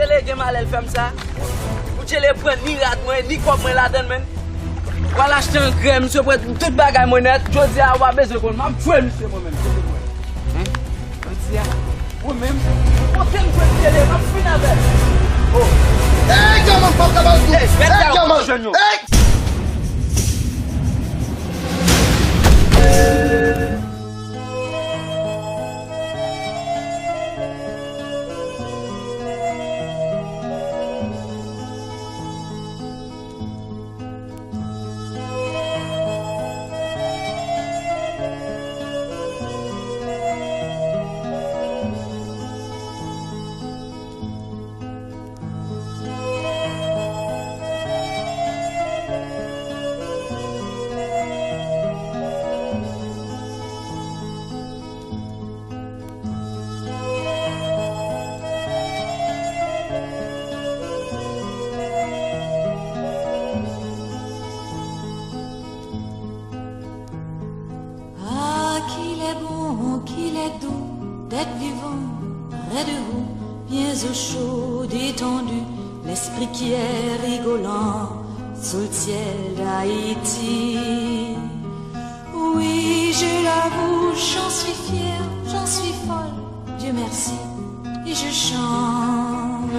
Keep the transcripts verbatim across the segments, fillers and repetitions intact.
Djele gen malè l fè m sa. Pou Djele pran ni rad mwen, ni kòb mwen ladan l, menm. W al achte angrè, misye pran tout bagay mwen nèt. Jodi a, w pa bezwen konn. M ap tchwe misye mwen menm. Kote mwen? Hein? Jodi a, mwen menm. Kote m jwenn Djele? M ap fin avè l. Oh. Hey, gamin, fuck about you. Hey, mèt sa yo, jèn yo. Hey! Ah, qu'il est bon, qu'il est doux d'être vivant près de vous, bien au chaud, détendu, l'esprit qui est rigolant sous le ciel d'Haïti. Oui, je l'avoue, j'en suis fière, j'en suis folle, Dieu merci, et je chante.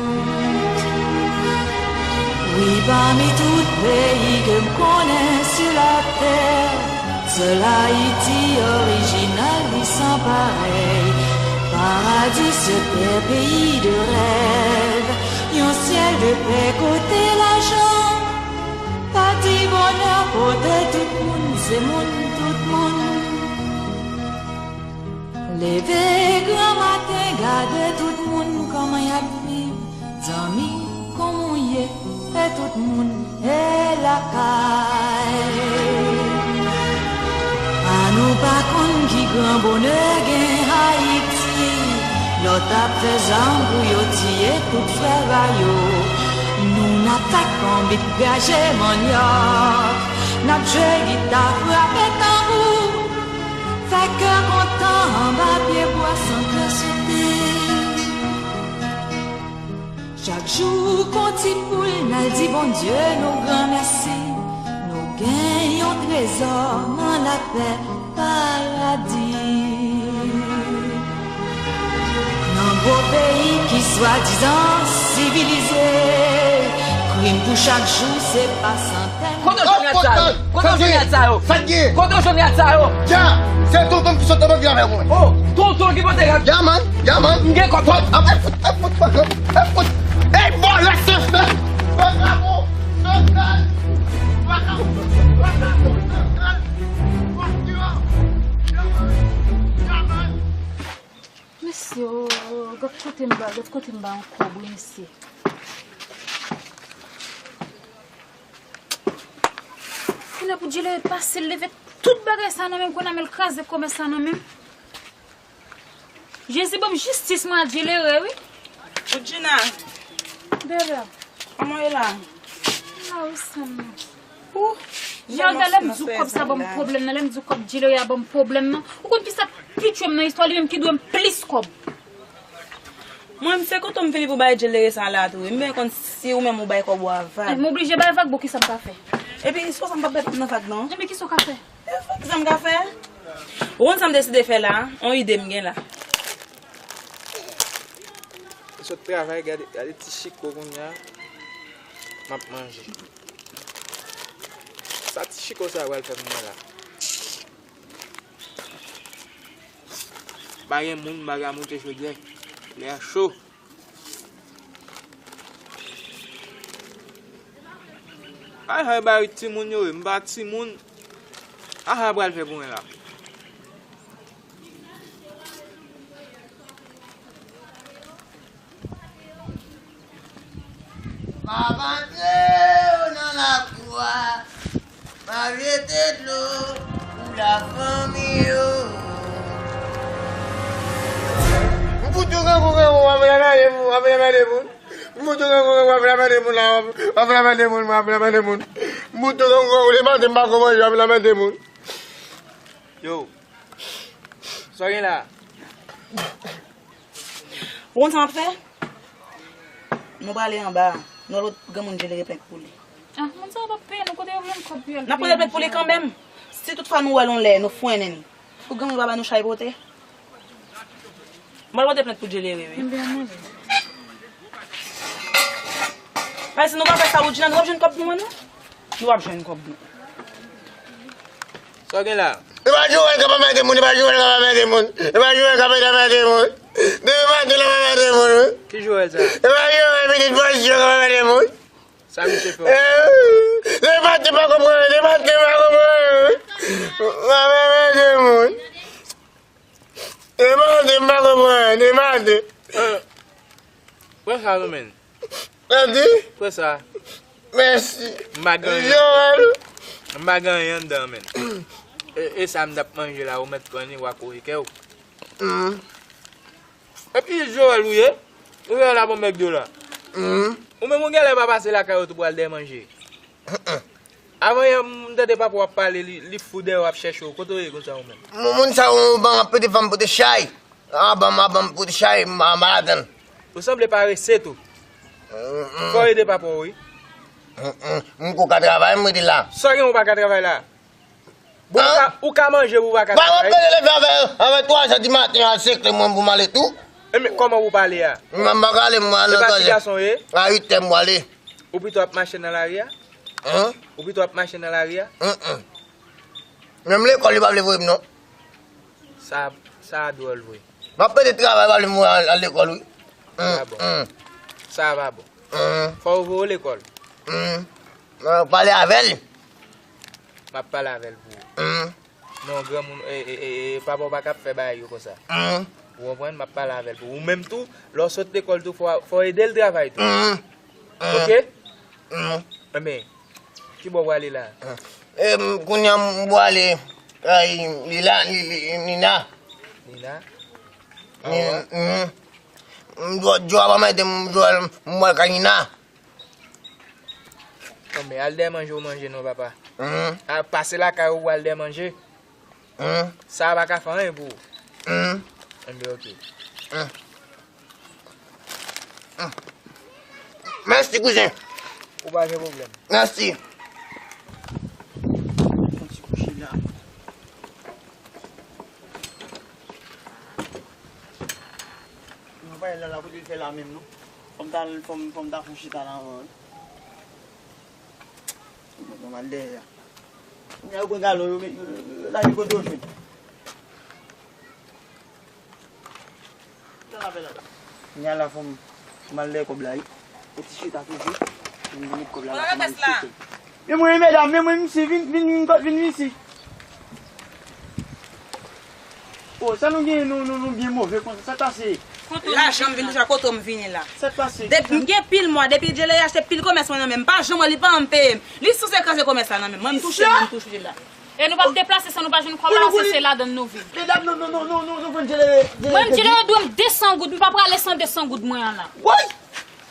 Wi, pami tout peyi ke m konnen sou latè, sèl Ayiti orijinal, li san parèy. Paradi sou tè, peyi de rèv, yon syèl de pè kote lajan pa di bonè pote tout moun, se moun tout moun. Leve gran maten, gade tout moun kòman y ap viv. Zanmi, kòman w ye? E tout moun e lakay. Ann nou pa konn ki gran bonè gen Ayiti. Lòt ap fè zam pou yo tiye tout frè pa yo. Nou n ap fè konbit graje manyòk. N ap jwe gita, frape tanbou. Fè kè kontan anba pye bwa san kè sote. Chak jou kon ti poul n al di Bondye nou granmèsi. Nou gen yon trezò nan lapè paradi. Nan gwo peyi ki swadizan sivilize, krim pou chak jou se pa santèn. Kote w jwenn rad sa yo? Kote w jwenn rad sa yo? Sa k gen? Kote w jwenn rad sa yo? Dja, se tonton m ki sot nan vila avè mwen. Oh, tonton ki pote rad? Ya, man. Ya, man. M gen kòb. Ap, ap, ap, ap, ap, ap. Ey, vòlè, se fè. Vakabon. Sandal. Vakabon. Vakabon. Sandal. Vakabon. Ya, man. Ya, man. Mesye, oh, gad kote m ba, gad kote m ba yon kòb, wi, mesye. Kounye a pou Djelere pase, l leve tout bagay sa nan men m, kounye a men l kraze kòmès sa nan men m. Jezi ban m jistis, mwen a Djelere, wi. Woodjina. Bebe. Kòman w ye la? M la, wi, sè m nan. Ou, Jòl, lè m di w kòb sa ban m pwoblèm nan, lè m di w kòb Djelere a ban m pwoblèm nan. Ou konn kisa k pi tchwe m nan istwa, li menm ki dwe m plis kòb. Mwen, m se kote m vini pou bay Djelere sa la tou, wi. M bezwen konn si ou menm ou bay kòb ou a vag. Eh, m oblije bay vag, bon, kisa m ka fè? Epi, si w sa m p ap bay kòb nan vag, non. Epi, kisa w ka fè? E, kisa m ka fè? Ou konn sa m deside fè la? On ide m gen la. M sot travay, gade, gade ti chiko kounye a. M ap manje. Sa ti chiko sa pral fè pou mwen la? Pa gen moun, m pa ka moute chodyè. Lè a cho. Ay, ay, bay timoun yo, m pa timoun. Aha, pral fè pou mwen la. M ap antre w nan lakou a, m ap jete dlo pou lafanmi yo. M fout ou grangou, grangou, w ap ramase moun, w ap ramase moun. M fout ou grangou, grangou, w ap ramase moun la, w ap ramase moun, w ap ramase moun. M fout ou grangou, grangou, le maten m pa ko manje, w ap ramase moun. Yo. Sa w gen la? Ou konn sa m ap fè? Nou prale anba a. Nou al wè granmoun Djelere plent pou li. Ah, moun sa yo p ap peye nou, kote yo jwenn kòb pou yo al peye moun Djelere? N ap prale plent pou li kanmenm. Si toutfwa nou wè l yon lè, nou fwennen l, pou granmoun pa ba nou chay pote. M al pote plent pou Djelere, wi. Ebyen, ann ale. Paske si nou pa fè sa, Woodjina, nou p ap jwenn kòb nou an, non. Nou p ap jwenn kòb nou. Sa w gen la? E pa Joel k ap anmède moun, e pa Joel k ap anmède moun. E pa Joel k ap anmède moun. Depi maten l ap anmède moun, wi. Ki Joel sa? E pa Joel, pitit Bòsyo k ap anmède moun. Sa misye fè w? Eh, depi maten m pa konprann, depi maten m pa konprann, wi. L ap anmède moun. Depi maten m pa konprann, depi maten. Ah. Pran sa non, menn. Andy? Pran sa. Mèsi. M pa gen anyen. Joel. M pa gen anyen anndan, menn. E, e sa m t ap manje la, ou mèt pran li, w a kore kè w. Mm. Epi Joel ou ye? Ou Joel ap yon mèg do la. Mm. Ou menm ou genlè pa pase lakay ou tou pral dèyè manje. Mm-mm. Avan yè m tande papa w ap pale, li, li fou dèyè w ap chèche w. Kote w ye konsa ou menm? Moun, moun sa yo ban pote fanm pote chay. A ban m, a ban m pote chay, m a, m a ladan l. Ou sanble parese tou. Mm, mm. Fò w ede papa w wi. Mm, mm. M ko ka travay, m rete la. Sa gen ou pa ka travay la? Bon, ou ka, ou ka manje pou ou pa ka travay. Ba w ap leve avè, avè twa zè di maten a, senk lè mwen pou m ale tou. E men kòman ou pale a? M pa ka ale, mwen al nan twa zè. E pa ti gason w ye? A uit è m prale. Ou pito ap mache nan lari a? Hein? Ou pito ap mache nan lari a? Menm lekòl li pa vle voye m non. Sa, sa dwòl vre. M ap pede travay pa vle m voye al, al lekòl wi. Sa pa bon. Sa pa bon. Fò yo voye w lekòl. Mwen pale avè l. M ap pale avè l pou ou. Non, granmoun, e, e, e, e, papa w pa ka ap fè bagay yo konsa. Ou konprann? M ap pale avè l pou ou. Ou menm tou, lè w sot lekòl tou, fò, fò w ede l travay tou. Oke? Enben, ki bò w prale la? E, m, kounye a m prale kay li la, li, li, Nina. Nina? Nina, m, m, Djo, Djo ap anmède m, m, Djo, m prale kay Nina. Bon, men al dèyè manje w manje non, papa. A, pase lakay ou al dèyè manje. Sa a pa ka fè anyen pou ou. Enben, oke. Mèsi, kouzen. Ou pa gen pwoblèm. Mèsi. Yon ti kouche la. Mwen pa la, la, kote l fè la menm, non? Fò m ta, fò m, fò m ta fon chita la anvan, wi. Mwen mal dèyè a. Kounye a yo pran galon, yo met, yo, yo, yo lage kote yo jwenn. Kounye a la fò m, fò m al dèyè kòb la, wi. Yon ti chita toujou. Mwen met kòb la la, fò m al chita. Men mwen, medam, men mwen, misye, vin, vin, vin, vin, vin isi. O, sa nou gen, nou, nou, nou byen move konsa, sa k pase? Lajan m vin touche a kote m vini la. Sa k pase? Depi m gen pil mwa, depi Djelere achte pil komès mwen nan men m, pa janm wè li pa janm peye m. Li sanse kraze komès la nan men m. Mwen m touche, mwen m touche la. E nou p ap deplase san nou pa jwenn kòb la, paske se ladan l nou viv. Medam, non, non, non, non, non, non, vann Djelere, Djelere. Mwen, Djelere dwe m de san goud, m pa prale san de san goud mwen an la. Woy!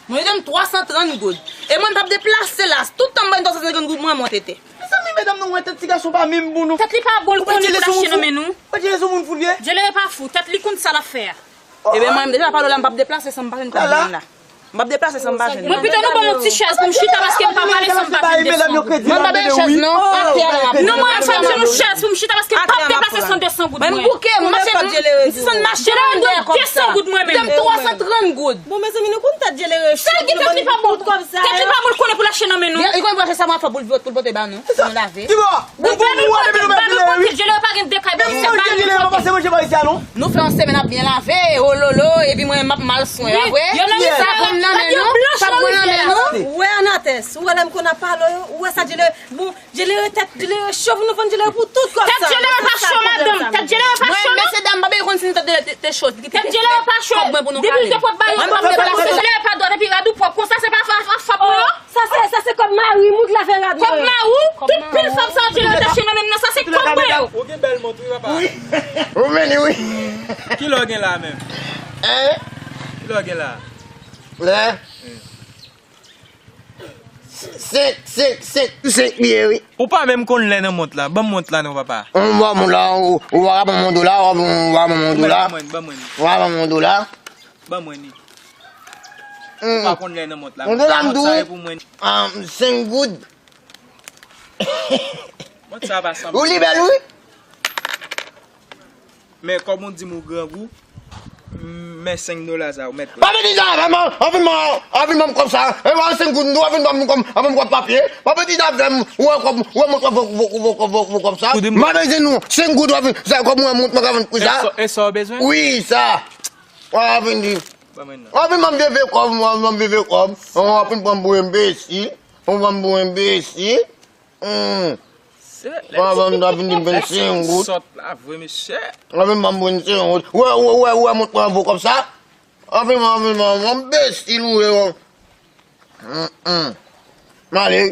Mwen, li dwe m twa san trant goud. E mwen, m p ap deplase la. Tout tan m ba li twa san senkant goud mwen, mwen tete. Mezanmi, medam, nou wè tèt ti gason pa menm pou nou. Tèt li pa bon, l konnen pou l achte nan men nou. Ou pa Djelere se yon moun fou l ye? Djelere pa fou, tèt li konn sa l ap fè a. Ebyen, mwen, deja pale w la, m p ap deplase san m pa jwenn kòb mwen la. M p ap deplase san m pa jwenn. Mwen pito nou ban m yon ti chèz pou m chita paske m pa prale san m pa jwenn de san goud. Mwen pa bezwen chèz non, atè a la m ap. Non, mwen ap chèche yon chèz pou m chita paske m p ap deplase san de san goud mwen. Mwen m bouke, m mache, m desann machin an, m dwe de san goud mwen menm. Dwe m twa san trant goud. Bon, mezanmi, nou konn tèt Djelere cho. Sa l gen tèt li pa bon. Tèt li pa bon, l konnen pou l achte nan men nou. Li konnen pou l achte sa mwen fè pou l vye pou l pote ba nou. Pou nou lave. Ki bò? Bon, bon, nou konn tèt Djelere pa gen de kay, se pa li. Nou fè yon semèn ap byen lave, ololo, epi mwen m ap mal swen, pa vre? Savon nan men nou, savon nan men nou. Ou wè Anatès, ou wè lè m konn ap pale yo, ou wè sa Djelere, bon, Djelere tèt, Djelere cho pou nou vann Djelere pou tout kòb sa. Tèt Djelere pa cho, madanm, tèt Djelere pa cho, non. Mwen, mesye dam, m pa bezwen konn si nou tèt Djelere te cho, kite kòb mwen pou nou kale. Tèt Djelere pa cho, non. Depi l te pot ba yo kòb, tèt Djelere pa dwat, epi rad ou pwòp konsa, se pa fòt mwen, non. Sa se, sa se kòb mari m wi k lave rad mwen. Kòb mari w? Tout pil fab sa w di la, w te chene menm nan, sa se kòb mwen yo. Ou gen bèl mont wi, papa. Wi. Ou vini wi. Kilè w gen la menm? Hein? Kilè w gen la? Lè? Senk, senk, senk, senk li ye wi. Ou pa menm konn lè nan mont la. Ban m mont la non, papa. Ou pa ban m mont la, ou, ou pa ban m mont la, ou pa ban m mont la. Ban mwen, ban mwen. Ou pa ban m mont la. Ban mwen li. Ou pa konn lè nan mont la. Mont sa e pou mwen. Senk goud. Mont sa pa sanble. Ou li bèl, wi. Men kòm ou di m ou grangou, men senk dola sa ou mèt pran. Pa pèdi sa avè m, anvi m, anvi m kòb sa. E pa senk goud, ou anvi m kòb, anvi m kòb papye. Pa pèdi sa avè m, ou wè kòb, ou wè mont, ou wè kòb sa. M pa bezwen nou, senk goud, ou anvi sa, kòb mwen mont, mwen ka vann pri sa. E sa w bezwen? Wi, sa. Ou anvi di. Anvi m vye vye kòb, ou anvi m vye vye kòb. Ou anvi pran m pou enbesil. Ou pran m pou enbesil. Hmm. Bon, bon, m ta vin di vennsenk goud. Sòt la vre, mesye. Anvi m vennsenk goud. Wè, wè, wè, wè, mont pran vo kòb sa. Anvi m, anvi m, anvi m, enbesil ou ye. Hmm, hmm. M ale.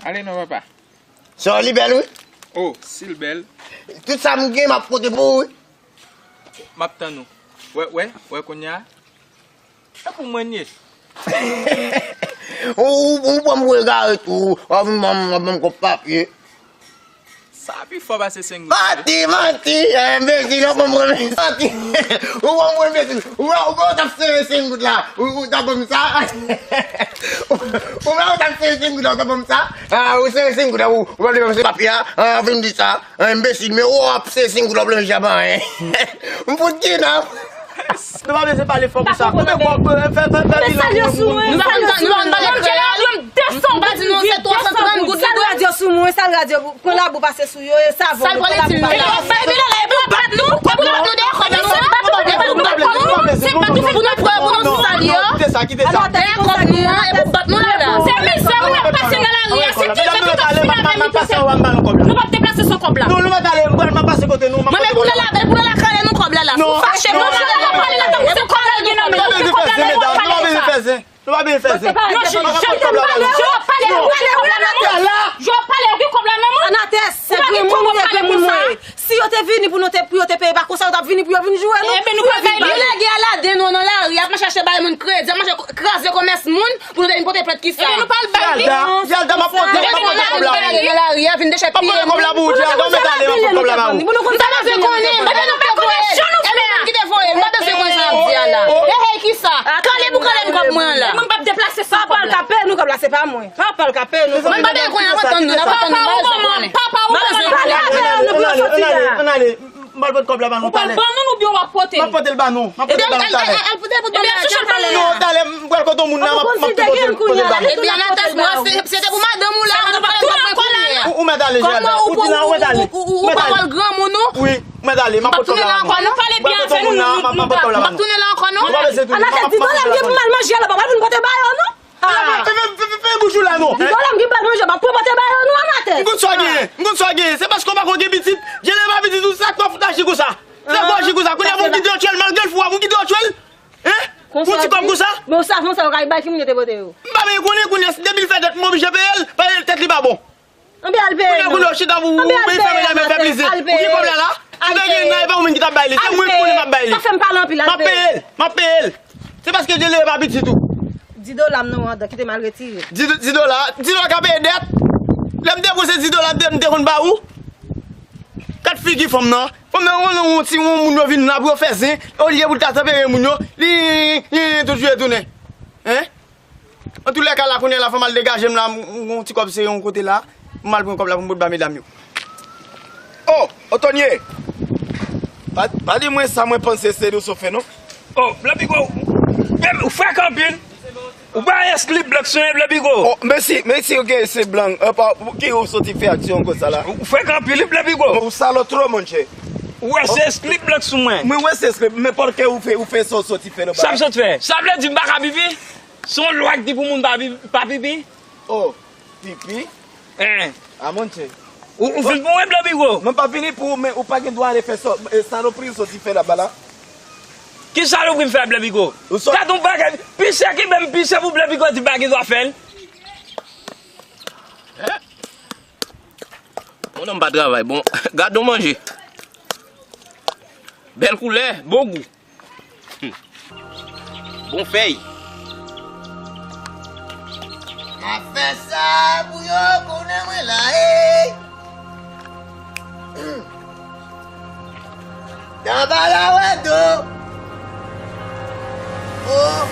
Ale non, papa. Sè li bèl, wi. Oh, si l bèl. Tout sa m gen, m ap pote pou ou, wi. M ap tann ou. Wè, wè, wè kounye a. E pou mwen ye. Ou, ou, ou pran m pou egare tou. W ap ban m, w ap ban m kòb papye. Sa pi fò pase senk goud. Manti, manti. Enbesil, w ap ban m premye manti. Ou pran m pou enbesil. Ou wè, ou wè, w t ap sere senk goud la. Ou, ou t ap ban m sa. Ou wè, w t ap sere senk goud la, w t ap ban m sa. Ah, ou sere senk goud la, ou, ou pral ban m se papye a. Ah, vin di sa. Enbesil, men w ap sere senk goud la, w ap lanje a pa anyen. M fout ki nan. Nou pa bezwen pale fò konsa. Koupe kòb, fè, fè, fè, fè bilan pou moun. Nou pa konn, nou pa konn pale kreyòl. Nou pa di non, se twa san trant goud li dwe. Sal radyo sou mwen, sal radyo, pran labou pase sou yo, e savon. Sal pale ti nou la. Bay bilan la, e pou bat nou, e pou nou bat nou deyò kòb nou. Se pa pou nou pran pou nou sal yo. Kite sa, kite sa. Deyò kòb nou an, e pou bat nou la la. Se mizè nou ap pase nan lari a, se kilè nou t ap fin avè nou. Nou p ap deplase san kòb la. Non, nou mèt ale, m pral, m ap pase kote nou, m ap pote kòb la. Mwen, men pou nan la, pou nan lakay nou kòb la la. Si w fache, pou nan lakay nou pale la tankou se kòb la l gen nan men l, se kòb la nan men l, w ap pale sa. Nou pa bezwen fè zen. Non, je, je, je pale, je pale, ou gen kòb la nan men w? Je pale, ou gen kòb la nan men w? Anatès, se granmoun ou ye, granmoun mwen ye. Si yo te vini pou nou te, pou yo te peye pa konsa, yo t ap vini pou yo vin joure nou. Ebyen, nou pral bay li. Yo lage Aladen nou nan lari, ap chache bay moun kredi, ap chache kraze komès moun, pou nou te vin pote plent kisa? Ebyen, nou pral bay li. Zelda, Zelda, m ap pote, m ap pote kòb la. Nan lari a, vin dechèpiye moun. M ap pote kòb la pou ou, Zelda, ou mèt ale, m ap pote kòb la ba ou. M pa bezwen konnen. Ebyen, nou pa konnen jan nou fè a. Ebyen, nou ki te voye, m pa bezwen konnen sa w ap di a la. Hey, hey, kisa? Kale pou kale m kòb mwen an la. Moun p ap deplase san kòb la. Papa l ka peye nou kòb la, se pa mwen. Papa l ka peye nou. Mwen pa bezwen konnen, n ap atann nou, n ap atann nou, m pa bezwen konnen. Papa ou manman, papa ou manman. Ann ale, ann ale. M al pot kòb la ba nou talè. Ou pral ban nou oubyen w ap pote l? M ap pote l ba nou. M ap pote l ba nou talè. Ebyen, al, al, al pote pou ban nou talè. Non, talè, m pral kote yon moun la, m ap, m ap pote, pote l ba nou. Ebyen, Anatès, bon, se, se te pou madanm ou la, ou pral ban mwen kounye a. Ou, ou mèt ale, Jada. Ou di la, ou mèt ale. Ou, ou, ou, ou pa wè l granmoun ou? Wi, ou mèt ale, m ap pot kòb la ba nou. M ap tounen la ankò, non? M ap pot kòb la ba nou. M ap tounen la ankò, non? Anatès, di dola m gen pou m al manje la, pa pou m pote ba yo, non? Fè, fè, fè, fè, fè bouch ou la non. Di dola m gen pou al manje, m ap pote ba yo non, Anatès. M konn sa w genyen, m konn sa w genyen. Se paske w pa konn gen pitit, Djele pa pitit ou, sa k fè w fout aji konsa. Se pou aji konsa. Kounye a pou w kite otjwèl, malgre l fou a, pou w kite otjwèl. Hein? Pou ti kòb konsa? Men w savon sa yo kay bay, ki moun yo te pote yo? M pa menm konnen, kounye a, depi l fè dèt, m oblije peye l, paske tèt li pa bon. Anben al peye non. Kounye a, kounye a, w chita pou, pou, pou fè medam yo fè plizi. Ou gen kòb la la? Ou te gen nan, e pa ou menm ki t ap bay li. Se mwen ki konnen m ap bay li. Sa fè m pale anpil, al peye. M ap peye l, m ap peye l. Se paske Djele pa pitit ou. Di dola m nan ou andan, kite m al retire. Di, di dola, di dola ka peye dèt. Lè m te pran se di dola m te, m te konn ba ou. Gad figi fanm nan. Fanm nan, yon, yon ti, yon moun yo vin la pou yo fè zen. Olye pou l ta tanpere moun yo, li, li, li toujou retounen. Hein? Antoulèka la, kounye a la, fò m al degaje m la, m, m, yon ti kòb sere yon kote la, m al pran kòb la pou m pot ba medam yo. Oh, Otonye! Pa, pa di mwen sa mwen panse se nou sou fè non. Oh, Blan Pigo, ou, ou frèk anpil. Ou pa eskli blan sou mwen, Blan Pigo. Oh, mèsi, mèsi, ok, se blan. Epa, ki ou soti fè aksyon konsa la? Ou frèk anpil, wi, Blan Pigo. Ou salòp twò, monchè. Ou wè, se eskli blan sou mwen. Mwen wè se eskli, men pòkè ou fè, ou fè sa w soti fè la. Sa m sot fè? Sa vle di m pa ka pipi? Se yon lwa ki di pou moun pa pi-, pa pipi? Oh, pipi? Hein. Ah, monchè. Ou, ou vin pou mwen, Blan Pigo? Mwen pa vini pou ou, men ou pa gen dwa ale fè sa, e, salopri ou soti fè laba la. Ki salopri m fè, Blan Pigo? Ou sot- Gad yon bagay, piche ki menm piche pou Blan Pigo di m pa gen dwa fè l. Hein? Bon, non, m pa travay. Bon, gad yon manje. Bèl koulè, bon gou. Hmm. Bon fèy. M ap fè sa pou yo konnen mwen la, ey. Hmm. Nan bala wè do. Oh.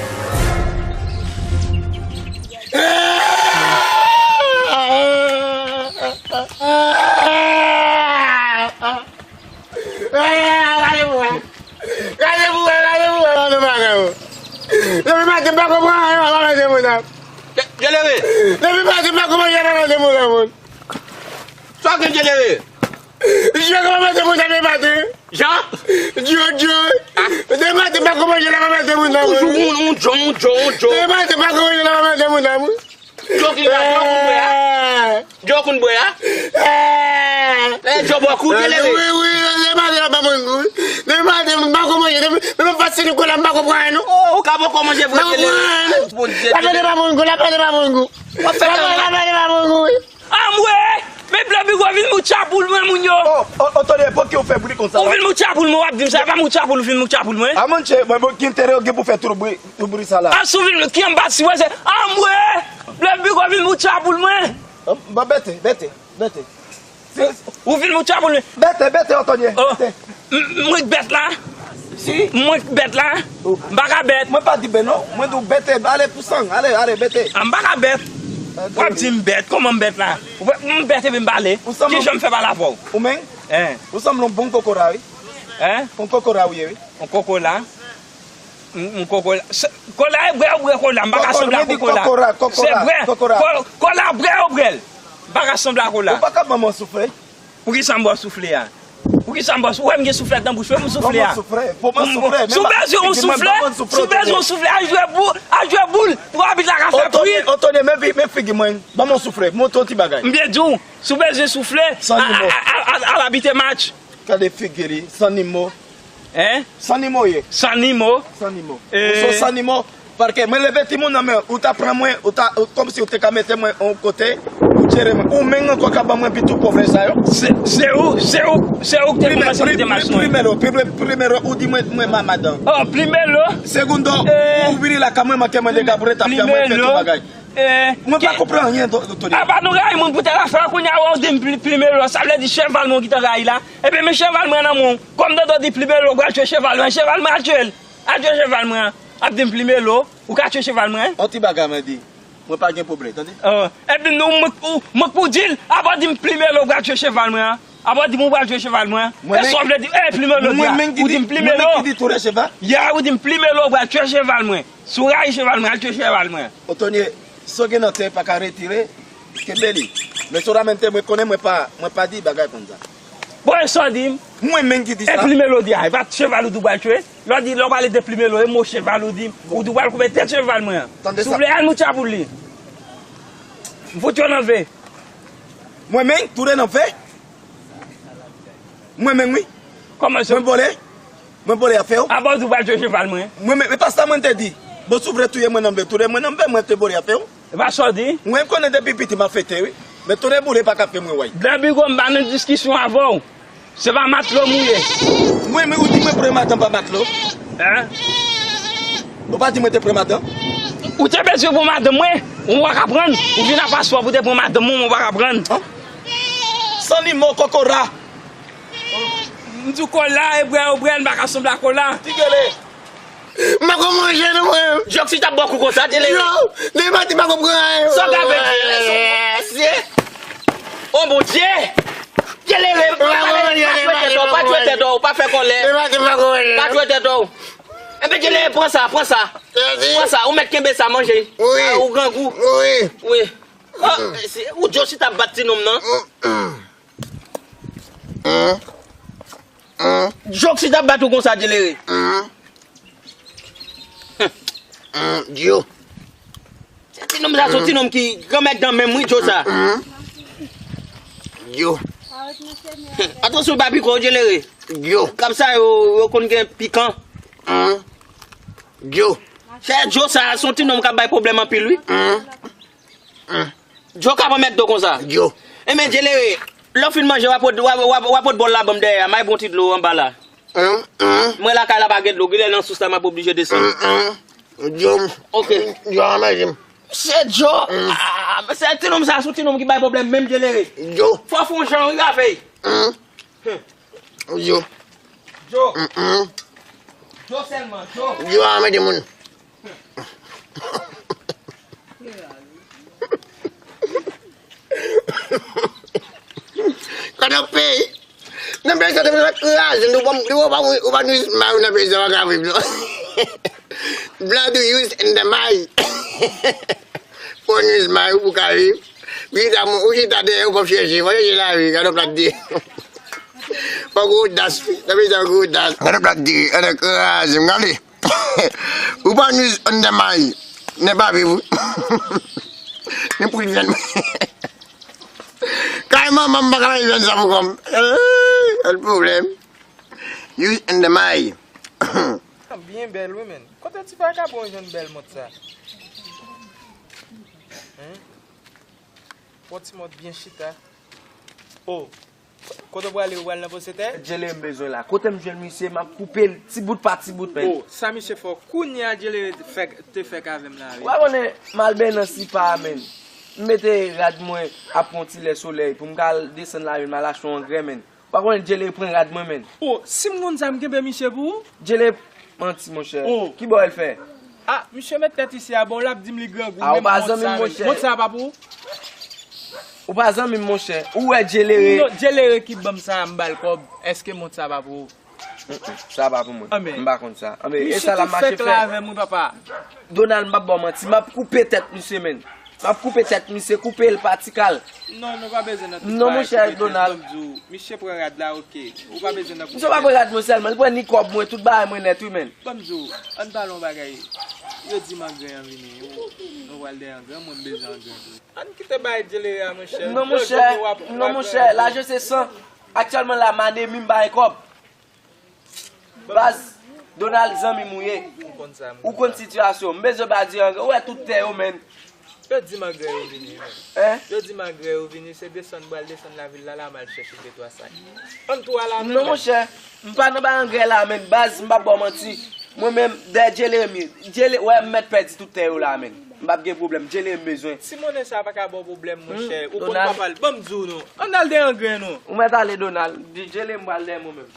Pran anyen, pa mete moun nan. Dje-, Djelere. Depi maten, m pa konn manje, pa mete moun nan, moun. Sa w gen, Djelere? Dje konn mete moun nan, depi maten. Jan? Dje, Dje. Depi maten, m pa konn manje, pa mete moun nan, moun. Ou, ou, ou, Djo, ou, Djo, ou, Djo. Depi maten, m pa konn manje, pa mete moun nan, moun. Djo ki la, Djo konn bwè a? Djo konn bwè a? Eh, Djo bò kou, Djelere. Wi, wi, depi maten, m pa konn manje, depi maten, m pa konn manje, depi, depi maten, m pa konn manje, non. Oh, ou ka poko manje vre, Djelere. Bondye. Lapale pa moun gou, lapale pa moun gou. Lapale pa moun gou, wi. Anmwe! Men Blan Bigo vin moutcha pou mwen, moun yo. Oh, oh, oh, Tony, poukisa w fè bri konsa? Ou vin moutcha pou mwen, w ap di m sa, pa moutcha pou, vin moutcha pou mwen. A, monchè, mwen, bon, ki enterè w gen pou fè tout bri, tout bri sa la? A, si w vin, ki anba si wè se, anmwe! Blan Bigo vin moutcha pou mwen. Oh, bon, bète, bète, bète. Ou vin moutcha pou mwen. Bète, bète, Antonye, bète. M-, m-, mwen k bèt la. Si. Mwen k bèt la. Oh. M pa ka bèt. Mwen pa di bèt non. Mwen di w bète, ale pou sang. Ale, ale, bète. A, m pa ka bèt. W ap di m bèt, kòman m bèt la? Ou wè, m bèt epi m pale. Ki jan m fè pale avè w? Ou menm? Hein? Ou sanble yon bon kokorat, wi. Hein? Yon kokorat ou ye, wi. Yon kokorat? M, m kokorat. Se, kola e bwè ou bwè kola, m pa ka sanble ak kokorat. Se bwè, kokorat, kokorat. Ko-, kola bwè ou bwè l. M pa ka sanble ak kola. Ou pa ka ban mwen soufle? Poukisa m ba w soufle a? Poukisa m ba w sou-, ou wè m gen souflèt nan bouch mwen, m soufle a? Ban mwen soufle. Ban mwen soufle. Si w bezwen yon soufle, si w bezwen yon soufle, al jwe boul, al jwe boul pou abit la ka fè pwit. Antonye, men fi-, men figi mwen, ban mwen soufle, montre yon ti bagay. M byen di w, si w bezwen soufle, al abite match. Gade figi li, san nimo. Hein? San nimo ye. San nimo. San nimo. Ou se san nimo. Paske mwen leve timoun nan men, ou ta pran mwen, ou ta, ou, kòmsi ou te ka mete mwen yon kote, ou jere mwen. Ou menm ankò ka ban mwen pitit pwovens sa yo. Se, se ou, se ou, se ou ki te kòmanse kite match mwen. Primero, pri-, primero, ou di mwen, mwen ma madan. Oh, primero. Segundo, ou vini lakay mwen, manke mwen dega pou ret ap fè mwen fè tout bagay. Mwen pa konprann anyen, Tony. Apa nou rayi moun pou tèl afè, kounye a ou di m pli-, primero, sa vle di cheval mwen ou gentan rayi la. Ebyen, men cheval mwen nan men w. Kòm Dodo di primero, ou pral tchwe cheval mwen, cheval mwen al tchwe l. Al tchwe cheval mwen an. Ap di m primero, ou ka tchwe cheval mwen? On ti bagay mwen di. Mwen pa gen pwoblèm, tande? Epi nou, mwen, ou, mwen k pou di l, apa w di m primero, ou pral tchwe cheval mwen an? Apa w di m ou pral tchwe cheval mwen an? E sa w vle di, e primero di a? Ou di m primero. Ya, ou di m primero, ou pral tchwe cheval mwen. Si w rayi cheval mwen, al tchwe cheval mwen. Otonye, sa w gen nan tè pa ka retire, kenbe li. Men solamente mwen konnen mwen pa, mwen pa di bagay konsa. Bon, e sa w di m? Mwen menm ki di sa. E primero di a, e pa cheval ou di w pral tchwe? Lè w di, lè w pale de primero, e mo cheval ou di m, ou di w pral koupe tèt cheval mwen an. Tande sa. Souple, al moutcha pou li. M fout yo nan ve. Mwen menm, tounen nan ve. Mwen menm wi. Kòman sa? Mwen vòlè. Mwen vòlè afè w. Apa w di w pral tchwe cheval mwen? Mwen menm, e pa sa mwen te di. Bon, si w vle touye mwen nan ve, touye mwen nan ve, mwen te vòlè afè w. E pa sa w di? Mwen konnen depi piti m ap fete wi. Men tounen boule pa ka fè mwen wè. Blan Bigo, m pa nan diskisyon avè w. Se pa matlo m ou ye. Mwen, men ou di mwen pran madanm pa matlo. Hein? Ou pa di mwen te pran madanm? Ou te bezwen pran madanm mwen, ou pa ka pran. Ou vin a paswa pou te pran madanm mwen, ou pa ka pran. San nimo, kokora. M di w kola, e bwè, ou bwè, m pa ka sanble ak kola. Ti gele. M pa konn manje non mwen. Jòk si t ap bò kou konsa, Djelere. Yo, depi maten m pa konprann anyen. Sa w ka fè Djelere? On Bondye. Djelere, pa tchwe tèt ou, pa tchwe tèt ou, pa fè kòlè. Depi maten m pa konprann anyen. Pa tchwe tèt ou. Enben Djelere, pran sa, pran sa. Pran sa, ou mèt kenbe sa, manje. Wi. Ou grangou. Wi. Wi. Oh, ou Djo si t ap bat ti nonm nan. Djo si t ap bat ou konsa, Djelere. Djo. Se ti nonm sa, se yon ti nonm ki granmèt dan menm wi, Djo sa. Djo. Atansyon, pa piko, Djelere. Djo. Kab sa yo, yo konn gen pikan. Djo. Se Djo sa, se yon ti nonm k ap bay pwoblèm anpil wi. Djo ka pran mèt do konsa. Djo. Enben, Djelere, lè w fin manje, w a pot, w a, w a, w a pot bòl la ban m dèyè a, m al bon ti dlo anba la. Mwen lakay la pa gen dlo, genlè nan sous la m ap oblije desann. Djo. Ok. Djo a manje m. Mesye Djo, ah, mesye ti nonm sa, se yon ti nonm ki bay pwoblèm menm, Djelere. Djo. Fò w fè yon jan wi avè l. Djo. Djo. Djo sèlman, Djo. Djo a manje moun. Gade yon peyi. Nan peyi sa, te vin kraze, nou pa, nou pa, ou pa nou jis mari nan peyi sa, pa ka viv, non. Blood use in the my. Fò use my ou pou ka viv. Wi, ta moun, ou chita dèyè, ou p ap chèche. Fò chèche lavi, gade plat de. Fò gwo das, nan mezon gwo das. Gade plat de, gade kraze, gade. Ou pa use in the my. Nèg pa viv, wi. Nenpòt jèn. Kay manman m pa ka jwenn sa pou kòm. Ey, ann pwoblèm. Use in the my. Byen bèl wi men. Kote ti vakabon jwenn bèl mont sa? Hein? Bon ti mont byen chita. Oh. Kote w prale, ou pral nan posetè? Djelere m bezwen la. Kote m jwenn misye, m ap koupe l ti bout pa ti bout men. Oh, sa misye fè w kounye a Djelere te fèk avè m la wi. Ou pa konnen m al benyen nan sipa a men. M mete rad mwen ap pran yon ti lè solèy pou m ka al desann lavil m al achte yon angrè men. Ou pa konnen Djelere pran rad mwen men. Oh, si m konn sa m kenbe misye pou ou. Djelere manti monchè. Kibò l fè? Ah, misye met tèt isi a, bon l ap di m li grangou, menm mont sa menm. Mont sa pa pou ou? Ou pa zanmi m monchè. Ou wè Djelere. Non, Djelere ki ban m sa a, m ba l kòb. Èske mont sa pa pou ou? Sa pa pou mwen. M pa konn sa. Anben, e sa l ap mache fè. Misye tou fèk la avè m wi papa. Donald, m p ap ba w manti. M ap koupe tèt misye men. M ap koupe tèt misye, koupe l pa ti kal. Non, nou pa bezwen nan tout bagay. Non, monchè Donald. Ban m di w, misye pran rad la, oke. Ou pa bezwen nan koupe tèt. Misye pa pran rad mwen sèlman, li pran ni kòb mwen, tout bagay mwen nèt wi men. Ban m di w, ann pale yon bagay. Yo di m angren an vini. Nou pral dèyè angren, mwen m bezwen angren tou. Ann kite bagay djelere a, monchè. Non, monchè. Non, monchè. Lajan se san. Aktyèlman la, m anemi, m pa gen kòb. Baz, Donald, zanmi m ou ye. Ou konn sitiyasyon. M bezwen baz di angrè. Ou wè tout tè yo, men. Yo di m angrè yo vini, men. Hein? Yo di m angrè yo vini, se desann m pral desann lavil la, la m al chèche de twa sak. Ann tou al avè m. Non, monchè. M pa nan bay angrè la, men. Baz, m p ap ba w manti. Mwen menm, dèyè Djelere m ye. Djele, wè, m mèt pèdi tout tè yo la, men. M p ap gen pwoblèm. Djelere m bezwen. Ti monnen sa a pa ka ba w pwoblèm, monchè. Ou konn papa l. Ban m di w non. Ann al dèyè angrè non. Ou mèt ale, Donald. Djelere m pral dèyè mwen menm.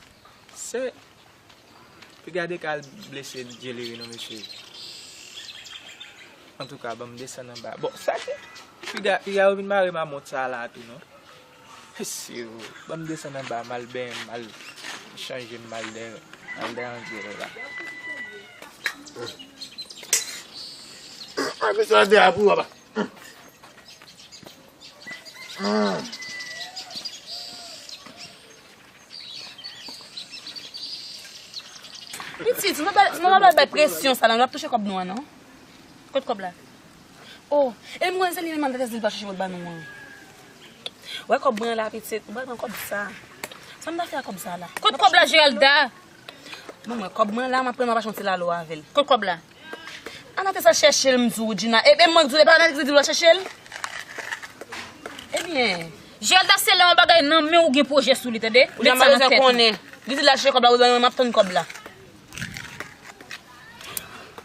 Sè, piga de ka al blese Djelere non mesye. Antouka, ban m desann anba. Bon, sa ki? Piga, piga yo vin mare m a mont sa a la tou non. Mesye o, ban m desann anba, m al benyen m, m al chanje m, m al dèyè, m al dèyè Djelere la. Mwen bezwen dèyè pou w aba. Pitit, si nou pa bay presyon sa la, nou ap touche kòb nou an non. Kot kòb la? Oh, e m konnen se li menm Andrès di l pa chèche mwen ba nou an. Wè kòb mwen an la pitit, ou pral pran kòb sa. Sa m ta fè ak kòb sa la? Kot kòb la Geralda? Bon mwen, kòb mwen la, m ap pran m ap achte yon ti lalo avè l. Kot kòb la? Anatès al chèche l m di w Djina. E, e mwen k di w, e pa Anatès ki di w al chèche l? Ebyen. Geralda se lè yon bagay nan men w gen pwojè sou li, tande? Met sa nan tèt ou. Li di l al chèche kòb la, ou di m ap tann kòb la.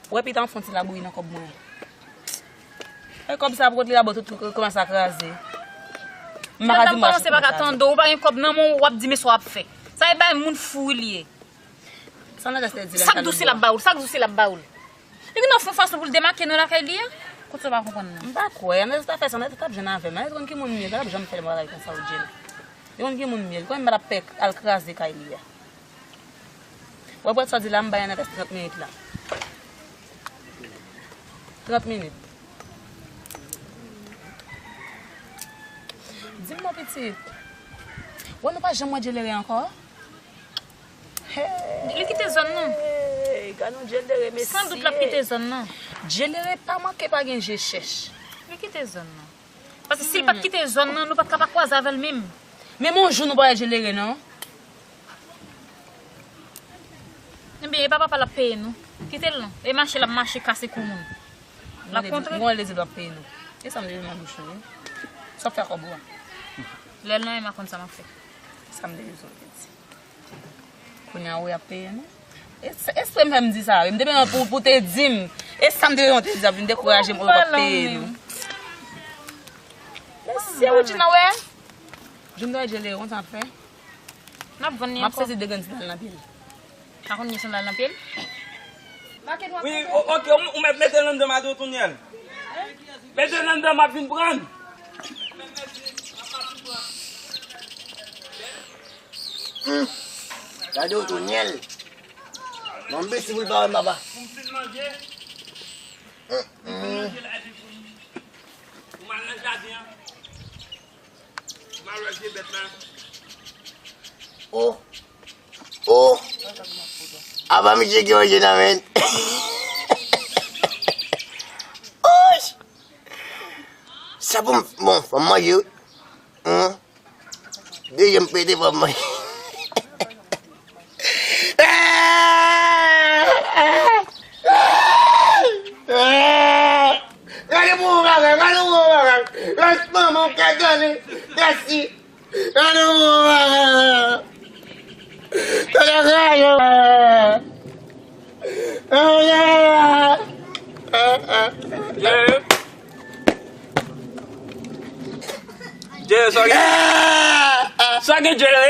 Wè pita m fè yon ti labouyi nan kòb mwen. E kòb sa pou kot li la bon tout kòmanse a kraze. M pa ka di m pa achte kòb sa. Ou pa gen kòb nan men w, w ap di men sa w ap fè. Sa e bay moun fou wi li ye. Sa Nadès te di lè m pale. Sa k dous li l ap ba ou l? Sa k dous li l ap ba ou l? Li gen nan fon fason pou l demake nan lakay li a? Kot sa w pa konprann nan? M pa kwè. Nadès ta fè sa, Nadès t ap jwenn avè m. Nadès konn ki moun m ye, l pa t ap janm fè yon bagay konsa ou Djena. Li konn ki moun m ye, li konnen m pa t ap pè al kraze kay li a. Wè pou sa w di la, m bay Nadès trant minit la. Trant minit. Di m non pitit. Wè nou pa janm wè Djelere ankò? Li kite zòn nan. Gad yon Djelere mesye. San dout l ap kite zòn nan. Djelere pa manke pa gen je chèch. Li kite zòn nan. Paske si l pa t kite zòn nan, nou pa t ka pa kwaze avè l menm. Menm yon jou nou pa wè Djelere non. Ebyen, e pa papa l ap peye nou. Kite l non. E mache l ap mache kase kou moun. L ap kontre. Mwen lezi l ap peye nou. E sa m te jwenn nan bouch ou wi. Sa w ap fè ak kòb ou a? Lè l nan men m a konn sa m ap fè. Sa m te bezwen te di. Kounye a ou y ap peye nou. Espre m fè m di sa wi. M te bezwen pou, pou te di m. E sa m te bezwen te di ap vin dekouraje m ou y ap peye nou. Mesye ou di nan wè. Jim nan wè Djelere konn sa m ap fè. N ap vann li ankò. M ap sezi de grenn sandal nan pye l. Pa konn gen sandal nan pye l? Wi, oke, ou mèt mete l anndan m a tou nyèl. Mete l anndan m ap vin pran l. Gade w tou nyèl. Nan besi pou l pa wè m papa. Ou manje la epi pou m, pou m al nan jaden an. Ou m al wè vye bèt la. Oh. Oh. Apa misye gen manje nan men. Oh. Sa pou m, bon, fò m manje wi. Hum. Dezyèm pete fò m manje. Gade pou ou bagay, gade pou ou bagay. Gade manman, gade gade. Gade pou ou bagay. Gade gade. Gade. Jere, sa gen? Sa gen, Jere?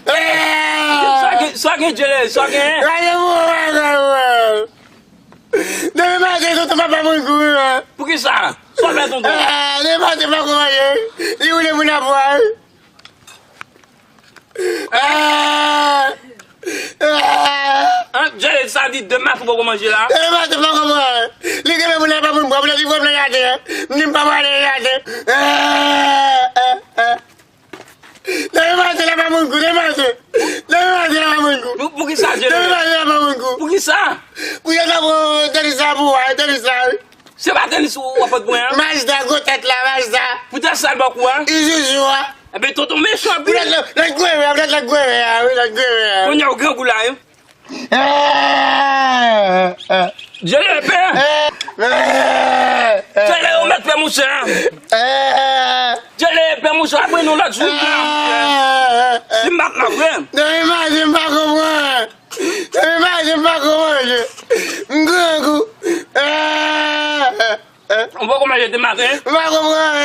Sa gen, sa gen, Jere? Sa gen? Depi maten, tonton papa moun kouri, man. Poukisa? Sa fè, tonton? Depi maten, pa kou manje. Li woule moun apwa. Ah! Ah! An, Jere, sa di demen tou poko manje la. Demen tou poko manje. Li gen moun la pa moun bwa, li vwèm nan jaden. M di m pa prale nan jaden. Ah! Ah! Ah! Demen maten la pa moun gou, demen maten. Demen maten la pa moun gou. Pou, poukisa, Jere? Demen maten la pa moun gou. Poukisa? Pou yo ta pran tenis la pou wa, tenis la, wi. Se pa tenis ou, ou ap pot mwen an? Majda, gwo tèt la, Majda. Poutèt sa l ba w kou a? Izouzou a. Enben, tonton mechan anpil. Poutèt lòt, lòt grenvè a, poutèt lòt grenvè a, wi, lòt grenvè a. Kounye a ou grangou la, wi. Jere pè. Jere, ou mèt pè mouche a. Jere pè mouche a, apre nou lòt jou. Si m bat la vre. Depi maten m pa konprann. Depi maten m pa konprann manje. M grangou. Ou poko manje depi maten? M pa konprann.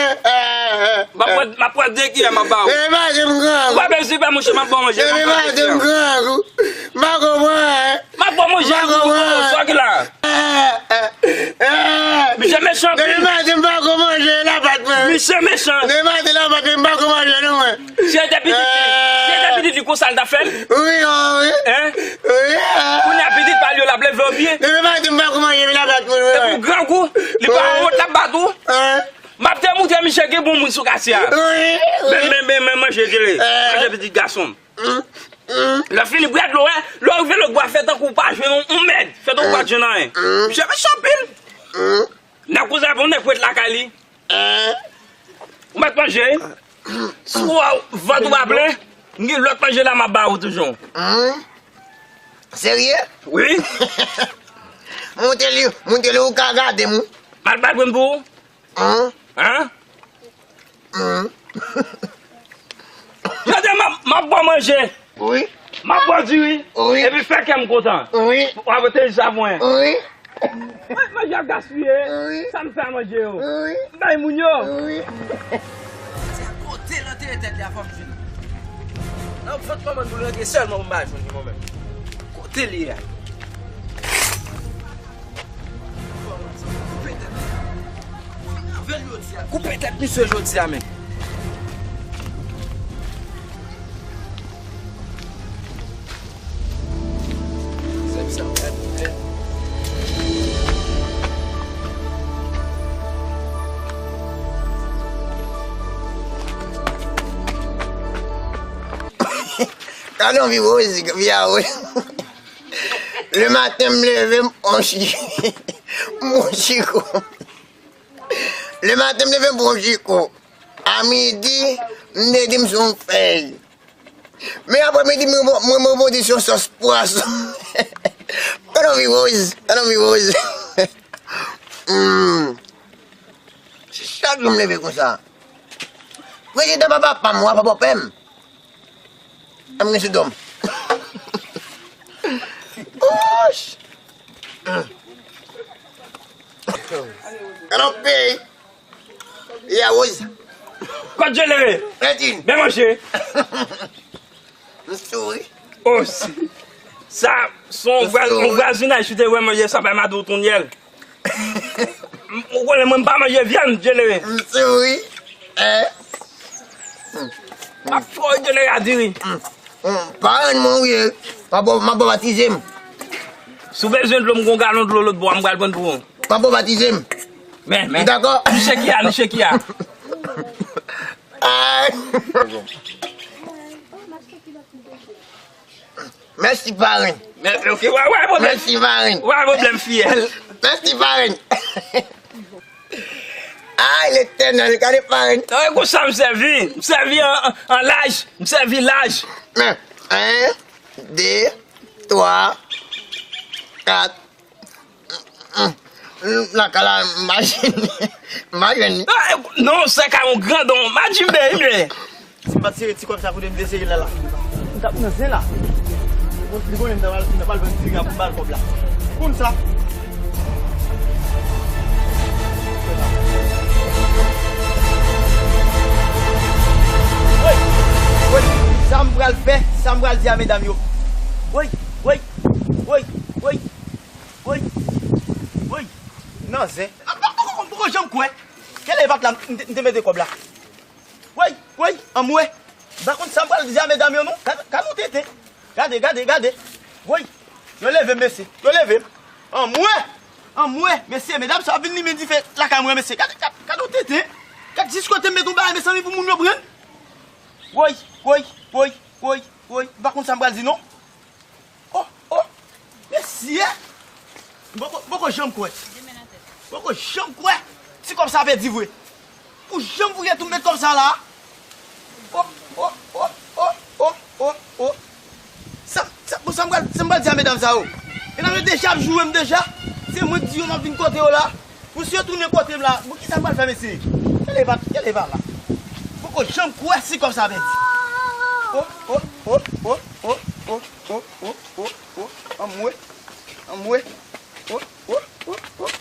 M ap pran, m ap pran de kiyè m ap ba ou. Depi maten m grangou. Ou pa bezwen pè mouche, m ap ba w manje. Depi maten m grangou. M pa konprann. M ap ba w manje. M pa konprann. Sa ki la? Misye mechan anpil. Depi maten m pa konprann manje, lapat mwen. Misye mechan. Depi maten lapat mwen, m pa konprann manje non mwen. Si se te pitit li, si se te pitit li konsa l t ap fè l? Wi, wi. Hein? Wi. Kounye a pitit pa l yo l ap leve w byen. Depi maten m pa konprann manje, m lapat mwen. Epi w grangou, li pa wont l ap bat ou. Hein? M ap te moutre misye gen bon moun sou katye a. Wi, wi. Men, men, men, men manje Jere. Manje pitit gason m. Lè fini bwè dlo, wè. Lè w rive lòt bò a, fè tankou w pa jwenn yon, yon mèd. Fè tankou w pa jwenn anyen. Misye mechan anpil. Nèg konsa pou nèg pou ret lakay li. Ou mèt manje. Si w wè vant ou pa plen, m gen lòt manje la m ap ba ou toujou. Serye? Wi. Monte li, monte li, ou ka gade m wi. M al bay grenn pou ou. Hein? Hein? Jodi a, m ap, m ap ba w manje. Wi. M ap ba w diri. Wi. Epi fè kè m kontan. Wi. W ap te di sa pou mwen. Wi. Manje ap gaspiye. Wi. Sa m fè a manje yo? Wi. M bay moun yo. Wi. Kote l antere tèt li a fò m jwenn. Nan vant manman l pou l rantre sèlman pou m pa jwenn li mwen menm. Kote li ye a? Koupe tèt misye jodi a menm. Gade yon vi woz, vi a woz. Lematen m leve, m pran yon chiko. M pran yon chiko. Lematen m leve, m pran yon chiko. A midi, m te di m se yon fèy. Men aprè midi, mwen, mwen, mwen rebondisyon sòs pwason. Gade yon vi woz, gade yon vi woz. Hmm. Se chak jou m leve konsa. Prezidan pa papa m, w a pa bòpè m. An m gen sou do m. Ouch! Gade yon peyi. Ya woz. Kot Jere? Fredin. Ben manje. M souri. Oh, si. Sa, se yon vwa-, yon vwazinaj, si w te wè manje sa bay madanm w tonnyèl. Ou konnen mwen m pa manje vyann, Jere. M souri. Eh. M ap fè w Jere a diri. Pa rann mwen wi. M ap, m ap batize m. Si w bezwen dlo, m gon galon dlo lòt bò a, m pral pran pou ou. Papa batize m. Men, men. Dakò. Ni cheki a, ni cheki a. Ay. Mèsi, parenn. Men, ok, w a, w a pwoblèm. Mèsi, parenn. W a pwoblèm fiyèl. Mèsi, parenn. Ay, Letènèl, gade parenn. Nan, e konsa m sèvi. M sèvi an, an, an laj. M sèvi laj. Men, en, de, twa, kat. Lakay la, m pa jwenn li. M pa jwenn li. Ah, non, se ka yon grandon. M pa jwenn li, men. Si m pa t sere ti kòb sa kote m te sere la la, m t ap nan zen la. Li konnen m ta pral, m ta pral vann diri a pou m ba l kòb la. Konn sa. Woy, woy, sa m pral fè, sa m pral di a medam yo. Woy, woy, woy, woy, woy, woy. Nan zen. M poko, m poko janm kwè. Kèl epak la m te, m te mete kòb la. Woy, woy, anmwe. M pa konn sa m pral di a medam yo non. Gade, gade yon tenten. Gade, gade, gade. Woy, yo leve m, mesye. Yo leve m. Anmwe. Anmwe, mesye, medam sa ap vin limen dife lakay mwen, mesye. Gade, gade, gade yon tenten. Gade jis kote m met yon bagay, mezanmi, pou moun yo pran. Woy, woy, woy, woy, woy. M pa konn sa m pral di non. Oh, oh, mesye! M poko, m poko janm kwè. M poko janm kwè. Ti kòb sa pèdi vre. Pou janm fouye tou met kòb sa la. Oh, oh, oh, oh, oh, oh, oh, oh. Sa, sa, bon, sa m pral, sa m pral di a medam sa yo. Medam yo deja ap joure m deja. Se mwen k di yo m ap vin kote yo la. Pou si yo tounen kote m la, bon, kisa m pral fè, mesye? Kèl epa, kèl epa la? M poko janm kwè si kòb sa pèdi. Oh, oh, oh, oh, oh, oh, oh, oh, oh, oh, oh, anmwe, anmwe, oh, oh, oh, oh.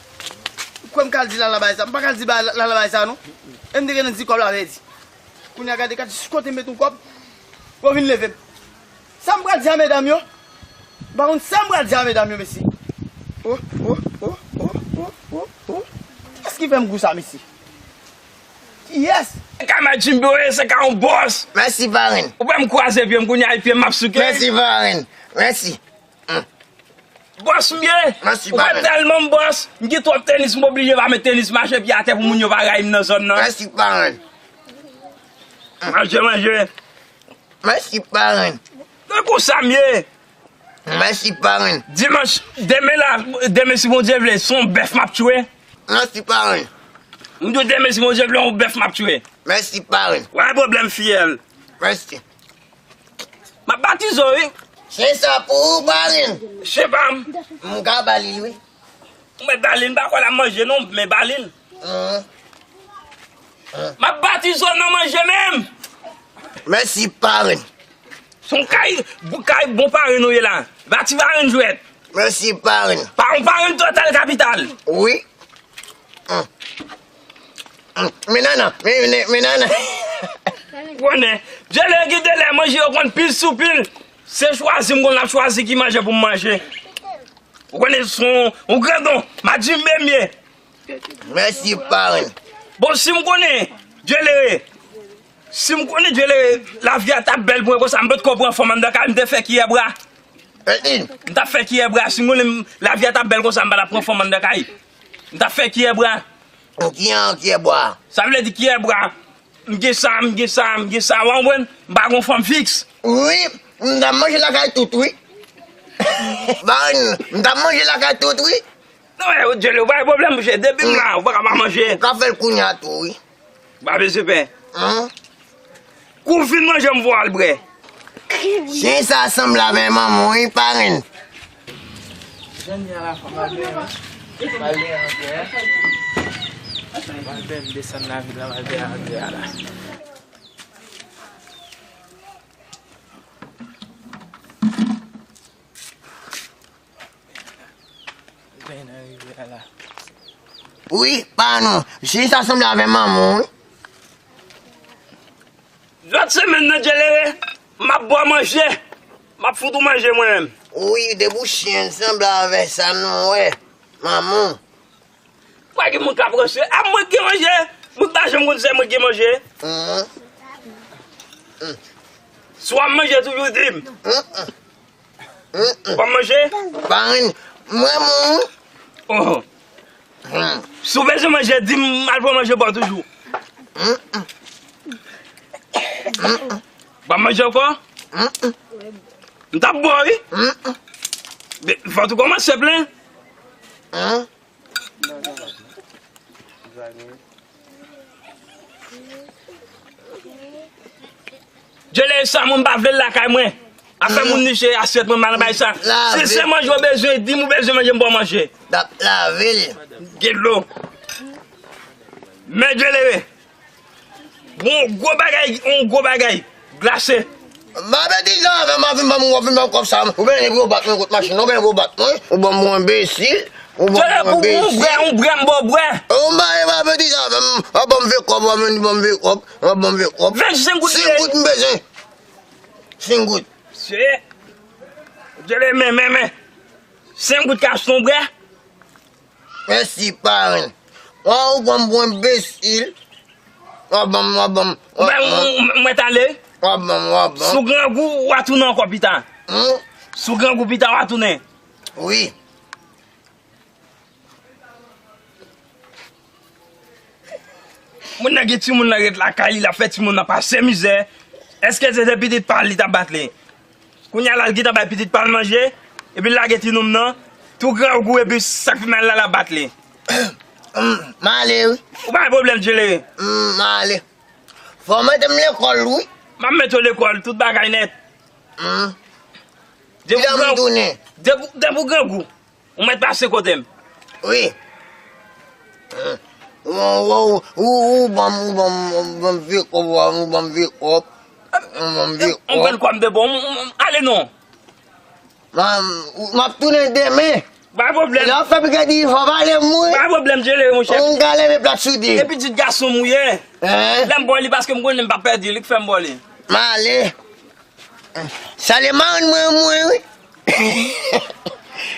Ou kwè m ka al di Lala bagay sa? M pa ka al di ba-, Lala bagay sa, non. E m te gentan di kòb la pèdi. Kounye a gade, gade jis kote m met yon kòb. Yo vin leve m. Sa m pral di a medam yo? M pa konn sa m pral di a medam yo, mesye. Oh, oh, oh, oh, oh, oh, oh. Kiyès ki fè m gou sa, mesye? Kiyès? Se ka Majimbe w ye, se ka yon bòs. Mèsi, parenn. Ou wè m kwaze pye m kounye a, e pye m ap souke. Mèsi, parenn. Mèsi. Mm. Bòs m ye. Mèsi, parenn. Ou wè tèlman m bòs, m gen twòp tenis, m oblije pa met tenis mache pye atè pou moun yo pa rayi m nan zòn nan. Mèsi, parenn. Manje, manje. Mèsi, parenn. Se konsa m ye. Mèsi, parenn. Dimanch, demen la, demen si Bondye vle, se yon bèf m ap tchwe. Mèsi, parenn. M di w demen si Bondye vle, yon bèf m ap tchwe. Mèsi, parenn. W a gen pwoblèm fiyèl. Mèsi. M ap batize w, wi. Chen sa pou ou, parenn. Chen pa m. M ka ba li l, wi. Ou mèt ba li l, m pa kwè l ap manje non, men ba li l. Hum. M ap batize w nan manje menm. Mèsi, parenn. Se yon kay, kay bon parenn ou ye la. Pa ti parenn jwèt. Mèsi, parenn. Pa yon parenn total kapital. Wi. Hum. Hum. Men nana, men, men, men nana. Konnen, Djele gen de lè manje yo konn pil sou pil. Se chwazi m konn l ap chwazi ki manje pou m manje. Ou konnen se yon, yon grandon, Majimbe m ye. Mèsi, parenn. Bon, si m konnen Djelere, si m konnen Djelere, lavi a t ap bèl pou mwen konsa, m potko pran fanm anndan kay, m te fè kiyè bra. Petin. M t ap fè kiyè bra, si m konnen m, lavi a t ap bèl konsa, m pa t ap pran fanm anndan kay. M t ap fè kiyè bra. Ou ki an kiyè bra? Sa vle di kiyè bra. M gen sa, m gen sa, m gen sa, w a konprann? M pa gon fanm fiks. Wi, m t ap manje lakay tout, wi. Parenn, m t ap manje lakay tout, wi. Non, men, Djele, ou pa gen pwoblèm, monchè. Depi m la, ou pa ka pa manje. Ou ka fè l kounye a tou, wi. Pa bezwen pè. Hum. Kou w fin manje, m voye w al bwè. Chen sa sanble avè manman w, wi, parenn. Jan n ye a la, fò m al benyen, wi. M al benyen ankò, wi. M al benyen, m desann lavil la, m al benyen ankò la. Wi, pa nou. Chen sa sanble avè manman w, wi. Lòt semèn nan, Djelere, m ap ba w manje. M ap fout ou manje mwen menm. Wi, depi w chen sanble avè sa nou wè. Manman w. Wè gen moun k ap ranse. A mwen k gen manje. Moun pa janm konn se mwen k gen manje. Hum. Si w ap manje toujou di m. Hum, hum. Hum, hum. W ap manje? Parenn, Mwen, mwen. Oh. Si w bezwen manje, di m, m al pran manje ba w toujou. Ba m manje ankò? M t ap ba w, wi. Men, fò w tou kòmanse plen. Djele sa, mwen m pa vle l lakay mwen. Afè moun niche asyèt mwen, m pa nan bay sa. Si se manje w bezwen, di m ou bezwen manje, m ba w manje. L ap lave l. Gen dlo. Men Djele, yon gwo bagay, yon gwo bagay. Glase. M pa vle di sa avè m, w ap vin ban m, w ap vin ban m kòb sa. Ou genlè vle w bat mwen kot machin, ou genlè vle w bat mwen. Ou ban m yon enbesil. Ou ban m yon enbesil. Yon bwè, yon bwè, m ba w bwè. Ou ba, m pa vle di sa avè m, w ap ban m vye kòb, w ap vin ban m vye kòb, w ap ban m vye kòb. Vennsenk goud. Senk goud m bezwen. Senk goud. Se. Djele, men, men, men. Senk goud ka achte yon bwè. Mèsi, parenn. Wa, ou ban m pou enbesil. W ap ban m, w ap ban m, w ap ban m. Ou mèt ale. W ap ban m, w ap ban m. Si w grangou, w a tounen ankò pita. Si w grangou pita, w a tounen. Wi. Moun nan gen timoun nan ret lakay li, l ap fè timoun nan pase mizè. Èske se te pitit pa l li t ap bat li? Kounye a la, l gentan bay pitit pa l manje, epi l lage ti nonm nan, tou grangou, epi sa k pi mal la, l ap bat li. M ale, wi. Ou pa gen pwoblèm, Djele. M ale. Fò w mete m lekòl, wi. M ap mete w lekòl, tout bagay nèt. Depi w grangou, depi w grangou. Ou mèt pase kote m. Wi. Ou, ou, ou, ou ban m, ou ban m, ou ban m vye kòb, ou ban m vye kòb. Ou ban m vye kòb. Ou pran kòb de bon, ale non. M ap tounen demen. Pa pwoblèm. Lè w fè piga di fò pale m wi. Pa pwoblèm, Djele, monchè. Ou ka leve plat sou di. E pitit gason m ou ye. Lè m ba w li paske m konnen m p ap pèdi, li k fè m ba w li. M ale. Salye marenn mwen, mwen, wi.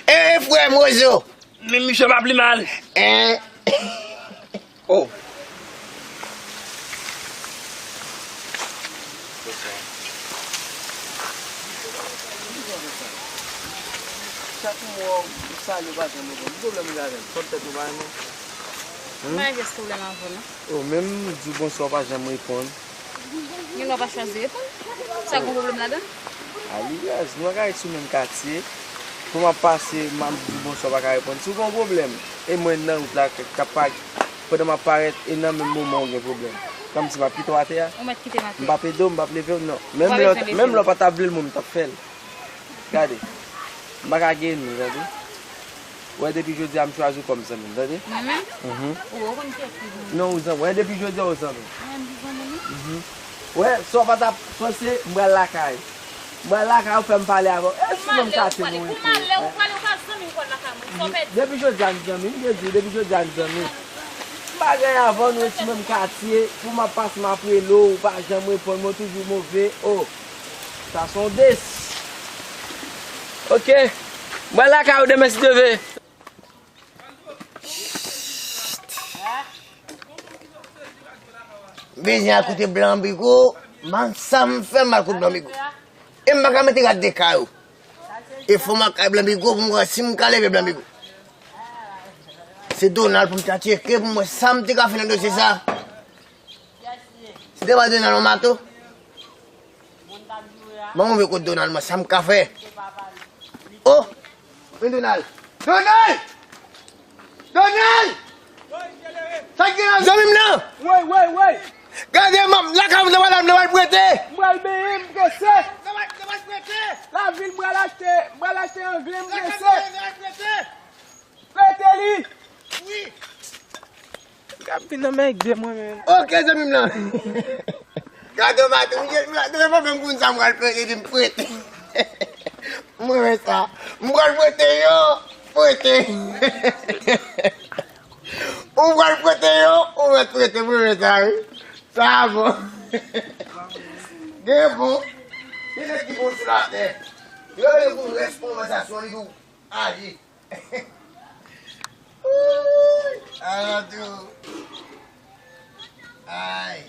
E, e frè m, Wozo. Men misye pa pi mal. Hein? Oh. Chak mwa ou salye, ou pa janm reponn. Ki pwoblèm ou gen avè m? Fòt tèt nou pa renmen? M pa gen pwoblèm avè w, non. Oh, menm m di w bonswa, ou pa janm reponn. Gen lè w pa chwazi reponn. Sa gen pwoblèm ladan? Aliyaz, nou pa ka ret sou menm katye. Pou m ap pase, m ap di w bonswa, w pa ka reponn. Si w gen yon pwoblèm, e mwen nan wout la k ap pa, pandan m ap parèt, e nan menm moman w gen pwoblèm. Kòmsi m ap kite w atè a? Ou mèt kite m atè. M p ap ede w, m p ap leve w, non. Menm lè w pa t ap vle l, mwen, m t ap fè l. Gade. M pa ka gen enmi, tande. Wè, depi jodi a, m chwazi w kòm zanmi m, tande? Mwen menm? Mhm. Ou wè, ou konn kiyès ki zanmi m. Non, ou zanmi. Wè, depi jodi a, ou zanmi m. Mwen menm ki zanmi m? Mhm. Wè, sa w pa t ap panse, m pral lakay. M pral lakay ou, fè m pale avè w. E si menm katye nou rete? Ou pral, ou pral, ou pral zanmi m, ou pral lakay mwen. Sa w pèdi? Depi jodi a, n zanmi, m te di w, depi jodi a, n zanmi. M pa gen avè w, nou rete menm katye. Pou m ap pase, m ap rele w, ou pa janm reponn mwen, ou toujou move. Oh. Sa se yon desi. Ok. Mwen lakay ou demen si Dye vle. Bezwen al koute Blan Bigo. Man, sa m fè m al koute Blan Bigo. E m pa ka mete rad de kay ou. E fò m al kay Blan Bigo pou m wè si m ka leve Blan Bigo. Se Donald pou m ta tcheke pou m wè sa m te ka fè nan dosye sa. Si te pa Donald yon mato. Ban mwen kote Donald, mwen, sa m ka fè. Oh! Men Donald! Donald! Donald! Sa k gen la? Zanmi m nan! Woy, woy, woy! Gade, m ap lakay mwen, m pral, m pral prete! M pral benyen, m prese! M pral prete! Lavil, m pral achte, m pral achte angle, m prese! Prete li! Wi! Gad vin anmède mwen menm. Ok, zanmi m nan. Gade maten, m gen, m gen, m gen pwoblèm pou sa m pral prete, di m prete. Mwen wè sa. M pral prete yo, prete. Ou pral prete yo, ou mèt prete, mwen wè sa, wi. Sa bon. Gen bon. Gen nèg ki bon sou latè. Yo, yo pou rès konvèsasyon, li pou aji. Alantou. Ay.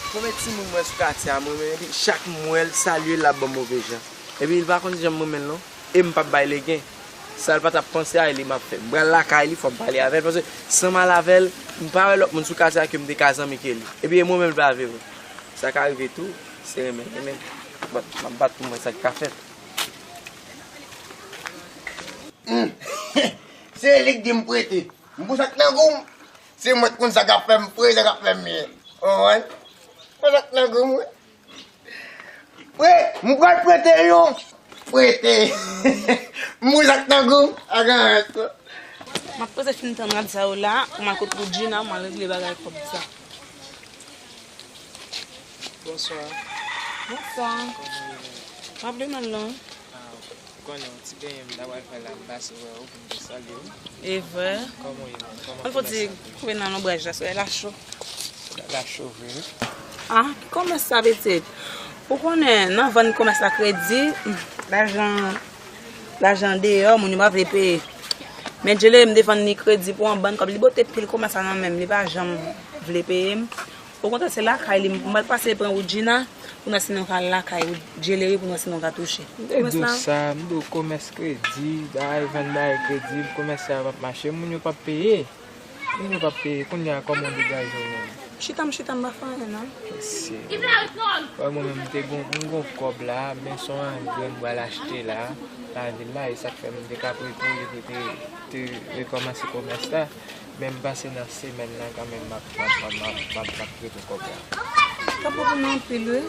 Konbyen timoun m wè sou katye a, mwen menm, epi chak m wè l salye l, l ap ban m move jan. Epi l pa konn jan m renmen l, non. E m p ap bay legen. Sa l pa t ap panse a, e li m ap fè. M pral lakay li, fò m pale avè l, paske san m al avè l, m pa wè lòt moun sou katye a ke m te ka zanmi ke li. Epi e mwen menm l pa vle vre. Sa ka rive tou, se renmen, renmen. Bat, m ap bat pou m wè sa k ka fèt. Se li k di m prete. M pou sa k nan gou m. Se mwen k konn sa k ap fè m fre, sa k ap fè m byen. Ou konprann? Mwen sa k nan gou m, wi. Prete, m pral prete yon. Prete. M pou sa k nan gou m, a gran rès. M ap prese fin tann rad sa yo la, pou m al kot Woodjina, m al regle bagay kòb sa. Bonswa. Bonswa. Kòman w ye, menm? M ap vin al lan. Ah, ou konnen yon ti benyen m ta pral fè la, m pase wè w pou m te salye w. E vre? Kòman w ye, menm? Kòman kòmès la? Mwen fò ti koupe nan lonbraj la, solèy la cho. Solèy la cho vre, wi. Ah, ki kòmès sa, pitit? Ou konnen, nan vann kòmès la kredi, hmm, lajan, lajan deyò, moun yo pa vle peye. Men Djelere m te vann li kredi pou yon bann kòb, li pote pil kòmès la nan men m, li pa janm vle peye m. Okontrè, se lakay li, m pral pase pran Woodjina, pou n wè si nou ka al lakay Djelere, pou n wè si nou ka touche. M te di w sa, m di w kòmès kredi, bagay vann bagay kredi, kòmès sa p ap mache, moun yo p ap peye. Moun yo p ap peye, kounye a kòman w degaje w menm? Chita m, chita m pa fè anyen non. Mesye. Wè mwen menm m te gon, m gon kòb la, men se yon angre m pral achte la, lavil la, e sa k fè m te ka prete w epi te, te rekòmanse kòmès la. Men m panse nan semèn nan kanmenm m ap, m ap, m ap, m ap, m ap, m ap prete w kòb la. Sa bon pou mwen anpil wi.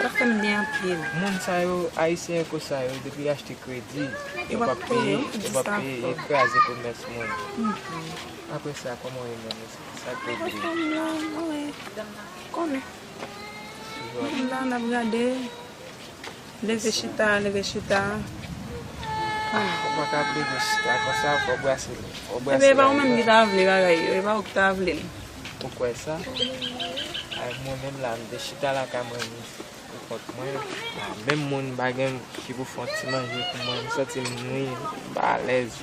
Sa fè m byen anpil. Moun sa yo, ayisyen eko sa yo, depi y achte kredi, yo p ap peye, yo p ap peye, yo kraze kòmès moun. Apre sa, kòman w ye menm? Sa k te di? Mwen la, mwen konnen. Toujou ap... Mwen la, n ap gade. Leve chita, leve chita. Ah, ou pa ka ap leve chita konsa, fò w brase, fò w brase. Ebyen, e pa ou menm ki ta vle bagay yo, e pa ou ki ta vle l. Ou kwè sa? Ay, mwen menm la, m te chita lakay mwen, m pou kont mwen. Ah, menm moun pa gen ki pou fè yon ti manje pou mwen, m santi m nwi, m pa alèz.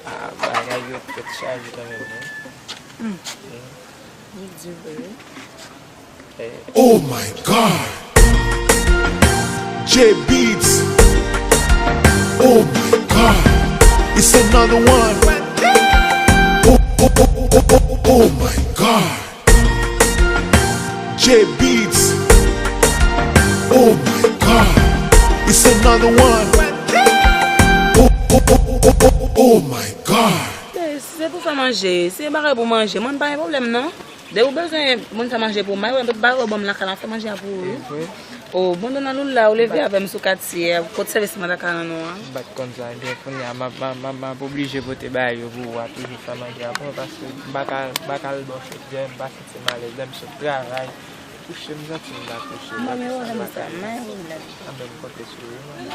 Ah, bagay yo tèt chaje kanmenm, non? Hmm. Hmm. Li di vre. Eh. Oh my God! J Beatz. Oh my God! It's another one. Oh, oh, oh, oh, oh, oh, oh my God! J Beatz. Oh my God. It's another one. Oh, oh, oh, oh, oh, oh, oh my God. Eh, si se pou fè manje, si se bagay pou manje, mwen pa gen pwoblèm non. Depi ou bezwen moun fè manje pou ou, m bay ou, tout bagay ou ban m lakay la, m ap fè manje a pou ou wi. E vre? Oh, bon, Dona Loula, ou leve avè m sou katye a, kot sèvis mwen ta ka rann ou an? M pa t konn sa, ebyen, kounye a, m ap, m ap, m ap, m ap oblije pote bagay yo pou ou a, toujou fè manje a pou mwen, paske m pa ka, m pa ka al ba w chodyè, m pa santi m alèz, lè m sot travay, kouche, m santi m pa kouche, m pa fè sa, m pa ka alèz. Anben, m konte sou ou, wi, manmi.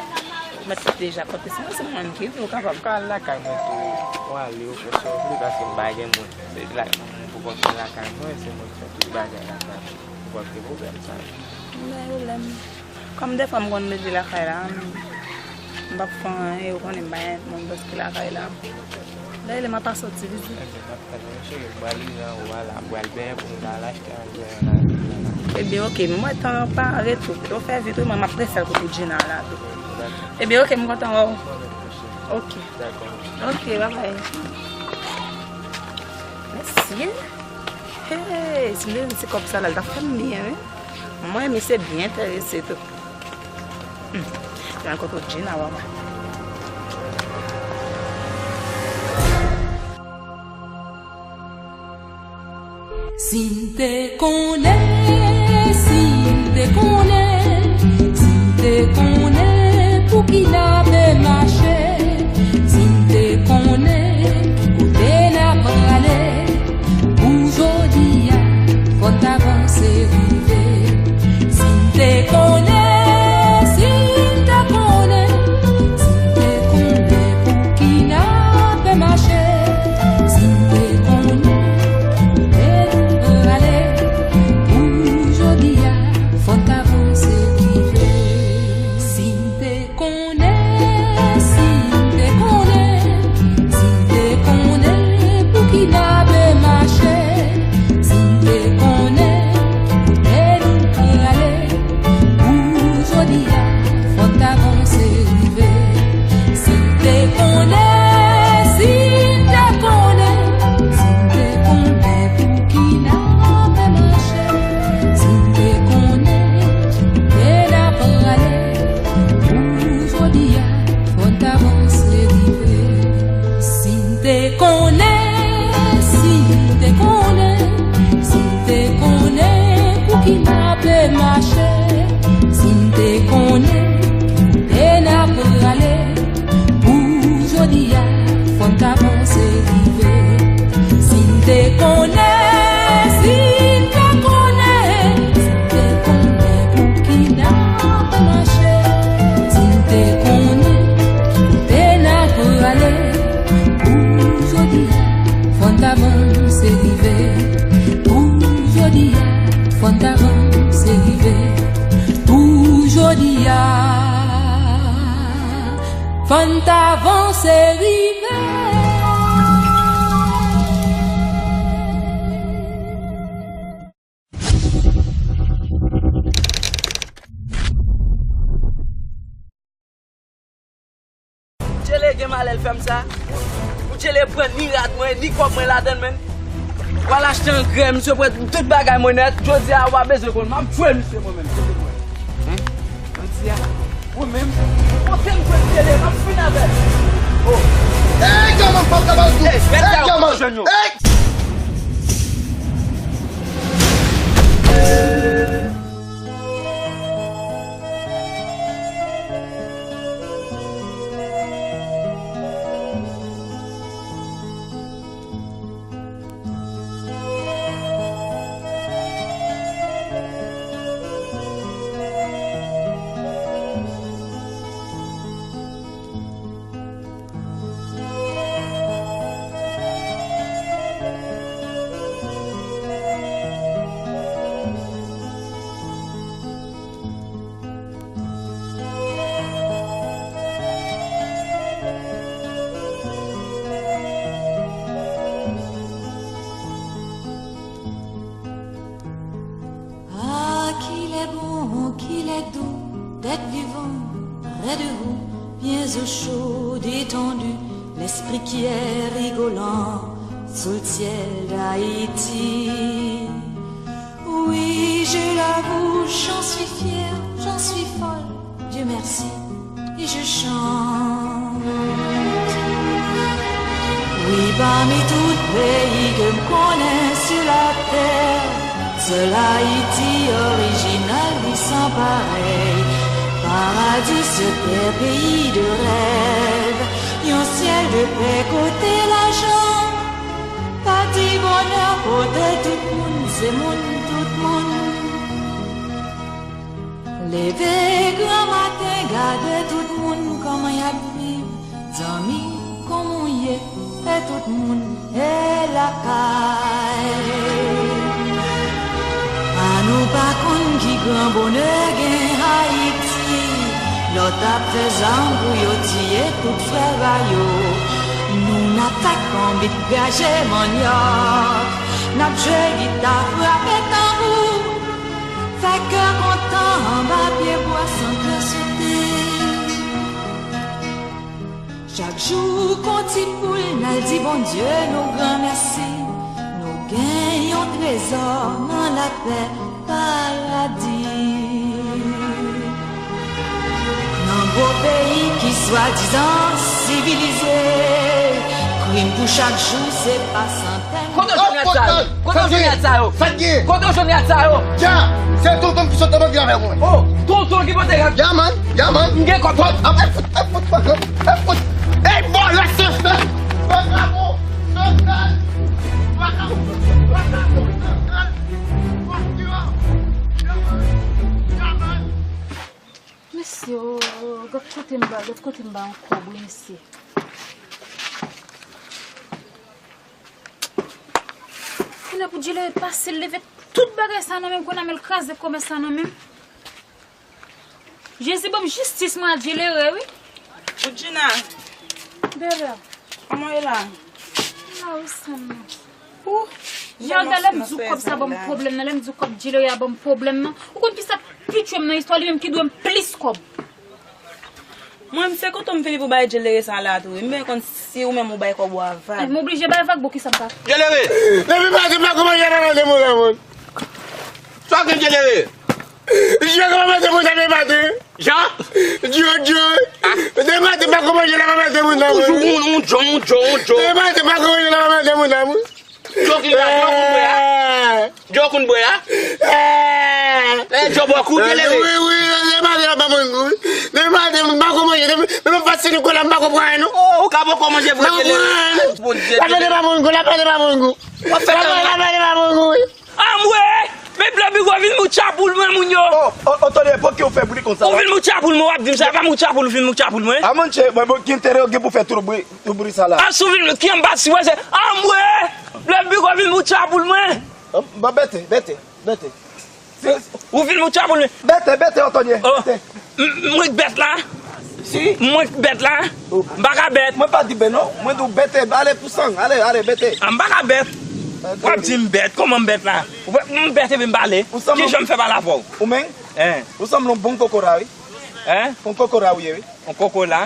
Mwen te deja konte sou mwen, se mwen ki vle, ou kapab. Ou ka al lakay mwen tou, ou ale, ou fè sa w vle, paske m pa gen moun. Se la, m pou kont mwen lakay mwen, se mwen ki fè tout bagay lakay mwen. Ou p ap gen pwoblèm sa yo. M pa gen pwoblèm. Kòm dèfwa m konn leve lakay la, m, m p ap fè anyen, ou konnen m pa gen moun dòs ki lakay la. Dayè, m ap pase yon ti vizit. Ebyen, m ap tann ou, cheri, m pral rive anwo a la, m pral benyen pou m ka al achte angre an la. Ebyen, oke, m wè tan an pa rete, ou fè vit, wi, mwen, m ap prese al kote Djina la tou. Ebyen, oke, m kontan wè w. Mwen menm tou, cheri. Oke. Dakò. Oke, babay. Mesye. Hey, si m te jwenn ti kòb sa la, l t ap fè m byen, wi. Mwen, misye byen enterese tou. Hmm. Nan kote w di nan wè mwen. Si m te konnen, si m te konnen, si m te konnen pou ki n ape mache, si m te konnen ki kote n ap prale, pou jodi a, fò n ta vanse rive. Si m te konnen, si m te konnen, si m te konnen pou ki n ape mache, si m te konnen kote n prale, pou jodi a, fò n ta vanse rive. Si m te konnen, Fò n t avanse rive. Si n te konnen, si n te konnen, si n te konnen pou ki n ap mache. Si n te konnen kote n ap prale. Pou jodi a, fò n t avanse rive. Pou jodi a, fò n t avanse rive. Pou jodi a, fò n t avanse rive. Djele gen malè l fè m sa. Pou Djele pran ni rad mwen, ni kòb mwen ladan l, menn. Pral achte angrè, misye pran tout bagay mwen nèt. Jodi a, w a bezwen konn, m ap tchwe misye mwen menm. Kote m wè? Kote m wè? Kote m jwenn Djele, m ap fin avè l. Oh. Hey, gaman, pa ka ba tou. Hey, mèt gaman, kote w jwenn yo? Hey! Ah, qu'il est bon, qu'il est doux d'être vivant près de vous, bien au chaud, détendu, l'esprit qui est rigolant sous le ciel d'Haïti. Oui, je l'avoue, j'en suis fière, j'en suis folle, Dieu merci, et je chante. Wi, pami tout peyi ke m konnen sou latè, sèl Ayiti orijinal li san parèy. Paradi sou tè, peyi de rèv, yon syèl de pè kote lajan pa di bonè pote tout moun, se moun tout moun. Leve granmaten, gade tout moun kòman y ap viv. Zanmi, kòman w ye? E tout moun e lakay. Ann nou pa konn ki gran bonè gen Ayiti. Lòt ap fè zam pou yo tiye tout frè pa yo. Nou n ap fè konbit, graje mannyòk. N ap jwe gita, frape tanbou. Fè kè kontan anba pye bwa san kè sote. Chak jou kon ti poul n al di Bondye nou granmèsi. Nou gen yon trezò nan lapè paradi. Nan gwo peyi ki swadizan sivilize, krim pou chak jou se pa santèn. Kote w jwenn rad sa yo? Kote w jwenn rad sa yo? Sa k gen? Kote w jwenn rad sa yo? Ja, se tonton m ki sot nan vil avè mwen. Oh, tonton ki pote rad? Ya, man. Ya, man. M gen kòb. Ap, ap, ap fout, ap fout, ap fout. Ey, vòlè, sòsye! Vakabon! Sòsye! Vakabon! Vakabon! Sòsye! Ya, man. Ya, man. Ya, man. Mesye, oh, gad kote m ba, gad kote m ba yon kòb, wi, mesye. Kounye a pou Djele pase, l leve tout bagay sa nan men m, kounye a men l kraze kòmès sa nan men m. Jezi ban m jistis mwen a Djele, wi. Woodjina. Bebe. Kòman w ye la? M la, wi, sè m nan. Ou, Jòda, lè m di w kòb sa ban m pwoblèm nan, lè m di w kòb Djele a ban m pwoblèm nan. Ou konn ki sa k pi tchwe m nan istwa, li menm ki dwe m plis kòb. Mwen, m se kote m fini pou bay Djelere sa la tou, wi. M bezwen konn si ou menm ou bay kòb ou a vag. Eh, m oblije bay vag, bon, kisa m ka fè? Djelere! Depi maten, m pa kòmanse nan mande moun nan, moun. Sa gen Djelere? Jan kòmanse moun nan depi maten. Jan? Djo, djo. Ah. Depi maten, m pa kòmanse nan mande moun nan, moun. Ou, ou, ou, djo, ou, djo, ou, djo. Depi maten, m pa kòmanse nan mande moun nan, moun. Djo ki la, djo ki dwe a. Djo konn bwè a? Eh, Djo bò kou, gen leve. Wi, wi, demen maten m pa manje kou. Demen maten m pa ko manje. Demen, demen fas se nou kola m pa ko pran nou. Oh, ou ka poko manje vre, gen leve. Bondye. Lapale pa manje kou, lapale pa manje kou. Lapale pa manje kou. Anmwe! Men Blan Bigo vin mout chapoul mwen, moun yo. Oh, oh, oh, tande, poukisa w fè bri konsa? Ou vin mout chapoul mwen, w ap di m sa, pa mout chapoul, ou vin mout chapoul mwen. A, monchè, mwen, bon, ki enterè w gen pou fè tout bri, tout bri sa la? A, si w vin, ki anba, si w wè se, anmwe! Blan Bigo vin mout chapoul mwen. Oh, bon, bète, bète, bète. Ou vin mout chapoul mwen. Bète, bète, Antonye, bète. M, m, mwen k bèt la. Si. Mwen k bèt la. M pa ka bèt. Mwen pa di bèt non. Mwen di w bète, ale pou san. Ale, ale, bète. A, m pa ka bèt. Ok. W ap di m bèt, kòman m bèt la? Ou wè, m bèt epi m pale. Ki jan m fè pale avè w? Ou menm? Hein. Ou sanble yon bon kokola, wi. Hein? Yon kokola, wi, wi. Yon kokola?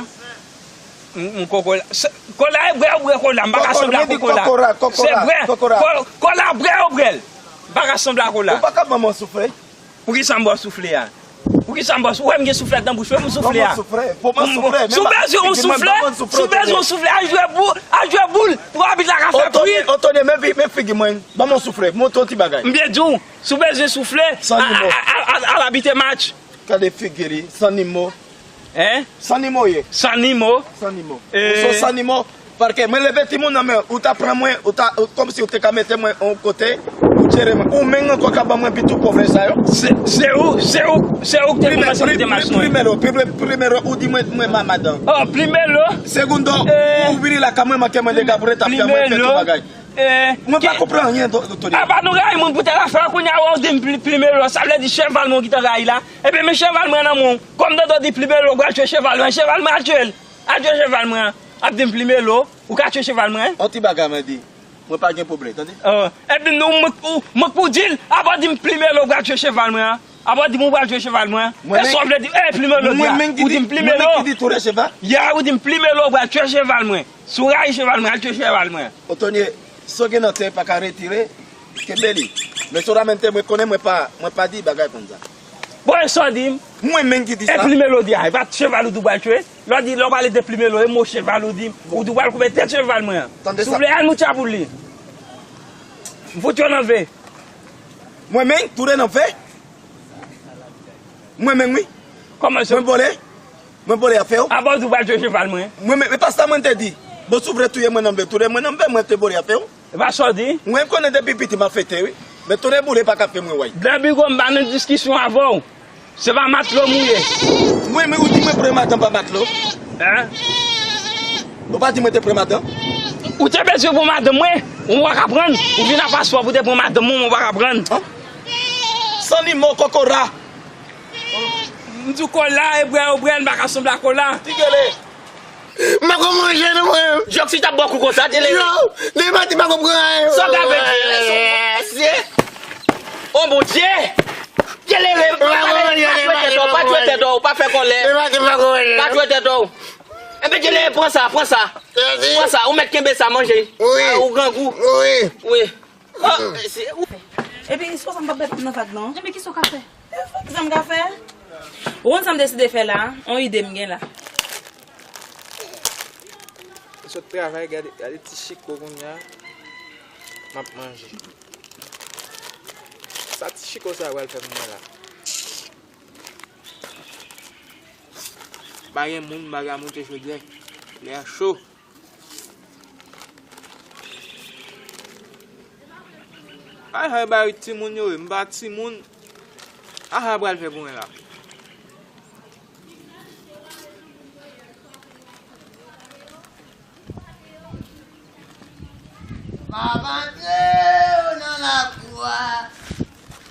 M, m kokola. Se, kola e bwè ou bwè kola. M pa ka sanble ak kokola. Se bwè. Kokola, kokola. Ko-, kola bwè ou bwè l. M pa ka sanble ak kola. Ou pa ka ban mwen soufle? Poukisa m ba w soufle a? Poukisa m ba w soufle? Ou wè m gen souflèt nan bouch mwen pou m soufle a? Ban mwen soufle. Pou mwen soufle. Si w bezwen yon soufle, si w bezwen yon soufle, al jwe boul, al jwe boul pou abit la ka fè pwit. Antonye, men fi-, men figi mwen. Ban mwen soufle. Montre yon ti bagay. M byen di w, si w bezwen soufle, al, al, al, al abite match. Gade figi li, san ni mo. Hein? San ni mo ye. San ni mo. San ni mo. Eh. Ou se san ni mo. Paske mwen leve timoun nan men, ou ta pran mwen, ou ta, ou, kòmsi ou te ka mete mwen yon kote, ou jere mwen. Ou menm ankò ka ban mwen pitit pwoblèm sa yo. Se, se ou, se ou, se ou ki te kòmanse kite match mwen. Primero, pri-, primero, ou di mwen, mwen ma madan. Oh, primero. Segundo, ou vini lakay mwen, manke mwen dega pou ret ap fè mwen fè tout bagay. Eh, mwen pa konprann anyen, do-, Tony. Apa nou rayi moun pou tèl afè, kounye a ou di m pli-, primero, sa vle di cheval mwen ou gentan rayi la. Ebyen, men cheval mwen nan men w. Kòm Dodo di primero, ou pral tchwe cheval mwen, cheval mwen al tchwe l. Al tchwe cheval mwen an. Ap di m primero, ou ka tchwe cheval mwen. On ti bagay mwen di, mwen pa gen pwoblèm, tande? Oh, epi nou, mwen, ou, mwen pou di l, apa w di m primero, ou pral tchwe cheval mwen an. Apa w di m ou pral tchwe cheval mwen an. Mwen menm, e sa w vle di, eh, primero di a. Ou di m primero. Mwen menm ki di tchwe cheval? Ya, ou di m primero, ou pral tchwe cheval mwen. Si w rayi cheval mwen, al tchwe cheval mwen. Otonye, sa w gen nan tèt pa ka retire, kenbe li. Men solamente mwen konnen mwen pa, mwen pa di bagay konsa. Bon, e sa w di m? Mwen menm ki di sa. E primero di a, e pa cheval ou di w pral tchwe? Lè w di, lè w pale de primero, e mo cheval ou di m, ou di w pral koupe tèt cheval mwen an. Tande sa. Souple, al moucha pou li. M fout yo nan ve. Mwen menm, tounen nan ve? Mwen menm, wi. Kòman sa? Mwen vòlè? Mwen vòlè afè w? Apa w di w pral tchwe cheval mwen? Mwen menm, e pa sa mwen te di. Bon, si w vle touye mwen nan ve, touye mwen nan ve, mwen te vòlè afè w. E pa sa w di? Mwen konnen depi piti m ap fete, wi. Men tounen boule pa ka fè mwen wè. Blan Bigo, m pa nan diskisyon avè w. Se pa matlo m ou ye. Mwen, men ou di mwen pran madanm pa matlo. Hein? Ou pa di mwen te pran madanm? Ou te bezwen pran madanm mwen, ou pa ka pran. Ou vin a paswa pou te pran madanm mwen, ou pa ka pran. Hein? San ni mo kokora. M di w kola, e bwè, ou bwè, m pa ka sanble ak kola. Ti gele. M pa ko manje non mwen. Djòk si t ap bò kou konsa, te leve. Yo, demen maten m pa ko pran anyen. Sa w ka fè? Yes. Oh Bondye. Te leve, pa tchwe tèt ou, pa tchwe tèt ou, pa fè kòlè. Demen maten m pa ko manje. Pa tchwe tèt ou. Enben te leve, pran sa, pran sa. Pran sa, ou mèt kenbe sa, manje. Wi. Ah, ou grangou. Wi. Wi. Oh, se ou. Epi, se konsa m p ap bèt nan vag non. Enben, kisa w ka fè? E fòk sa m ka fè. Ou konn sa m deside fè la? On ide m gen la. M sot travay, gade, gade ti chiko kounye a. M ap manje. Sa ti chiko sa pral fè pou mwen la? Pa gen moun, m pa ka moute chodyè. Lè a cho. Ay, ay, bay timoun yo, m pa timoun. Aha, pral fè pou mwen la. M ap antre nan lakou a.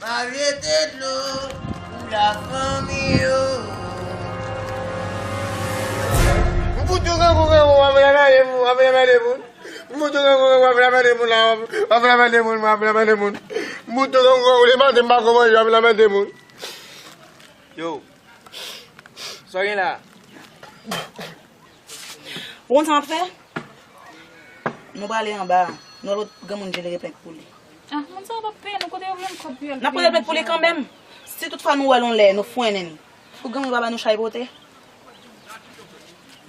M ap jete dlo pou lafanmi yo. M fout ou grangou, grangou, w ap ramase moun, w ap ramase moun. M fout ou grangou, grangou, w ap ramase moun la, w ap, w ap ramase moun, w ap ramase moun. M fout ou grangou, grangou, demen maten m pa ko manje, w ap ramase moun. Yo, sa w gen la? Ou konn sa m ap fè? Nou prale anba, nou al wè granmoun Jelere plent pou li. Ah, moun sa yo p ap peye nou, kote yo jwenn kòb pou yo al peye moun sa yo? N ap prale plent pou li kanmenm. Si toutfwa nou wè l yon lè, nou fwennen l, pou granmoun pa ba nou chay pote.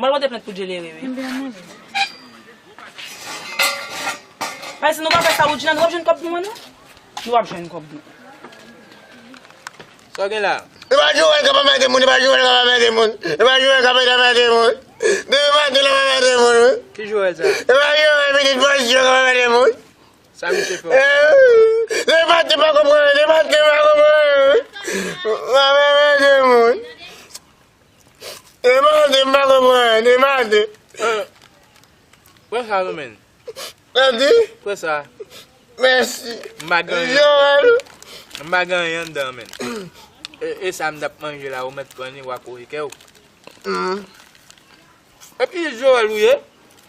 M al pote plent pou Jelere, wi. Enben, ann ale. Paske si nou pa fè sa, Woodjina, nou p ap jwenn kòb pou mwen, non. Nou p ap jwenn kòb nou. Sa w gen la? E pa Joel k ap anmède moun, e pa Joel k ap anmède moun. E pa Joel k ap anmède moun. Depi maten l ap anmède moun, wi. Ki Joel sa? E pa Joel, pitit Bòsyo k ap anmède moun. Sa misye fè w? Eh, depi maten m pa konprann, depi maten m pa konprann. M ap anmède moun. Depi maten m pa konprann, depi maten. Eh, pran sa non, menn. Tande? Pran sa. Mèsi. M pa gen anyen anndan. M pa gen anyen anndan, menn. E, e sa m t ap manje la, ou mèt pran li, w a kore kè w. Mm. Epi Joel ou ye?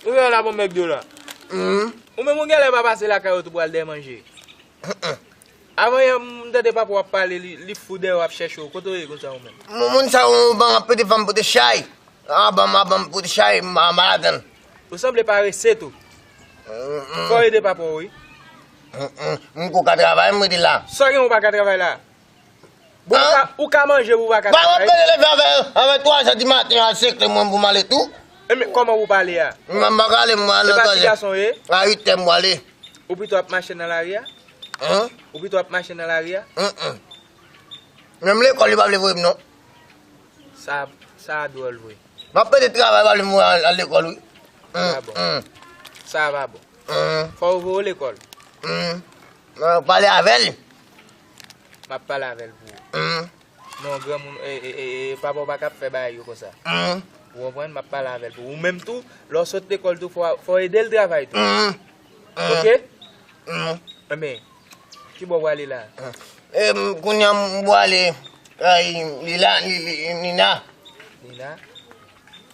Ou Joel ap anmède w la? Mm. Ou menm ou genlè pa pase lakay ou tou pou al dèyè manje. Avan yè m tande papa w ap pale, li, li fou dèyè w ap chèche w. Kote w ye konsa ou menm? Moun, moun sa yo ban m ap pote fanm pote chay. A ban m, a ban m pote chay, m a madanm. Ou sanble parese tou. Mm, mm. Fò w ede papa w wi. Mm, mm. M ko ka travay, m rete la. Sa gen ou pa ka travay la? Bon, ou ka, ou ka manje, ou pa ka travay. Ba, mwen pede leve avè, avè twa zè di maten a, senk lè mwen pou m ale tou. E men, kòman ou pale a? Mwen pa ka ale, mwen ale nan twa zè. E pa ti gason ye? A uit è m prale. Ou pito ap mache nan lari a? Hein? Ou pito ap mache nan lari a? Hein, hein. Menm lekòl, li pa vle voye m non. Sa, sa dwòl vre. M ap pede travay, pa vle m voye al, al lekòl, wi. Sa pa bon. Sa pa bon. Fò yo voye w lekòl. Pale avè l. M ap pale avè l pou ou. Non, granmoun, e, e, e, e, papa w pa ka ap fè bagay yo konsa. Ou konprann? M ap pale avè l pou ou. Ou menm tou, lè w sot lekòl tou, fò, fò w ede l travay tou. Oke? Enben, ki bò w prale la? E, m, kounye a m prale kay li la, li, li, Nina. Nina?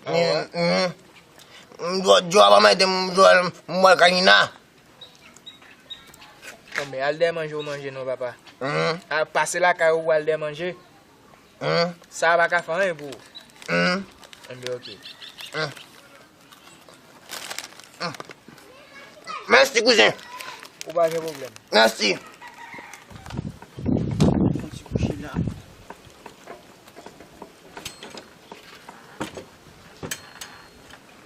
Nina. M, m, m, m prale kay Nina. Bon, men al dèyè manje ou manje non, papa. A, pase lakay ou al dèyè manje. Sa a pa ka fè anyen pou ou. Enben, oke. Mèsi, kouzen. Ou pa gen pwoblèm. Mèsi. Yon ti kouche la.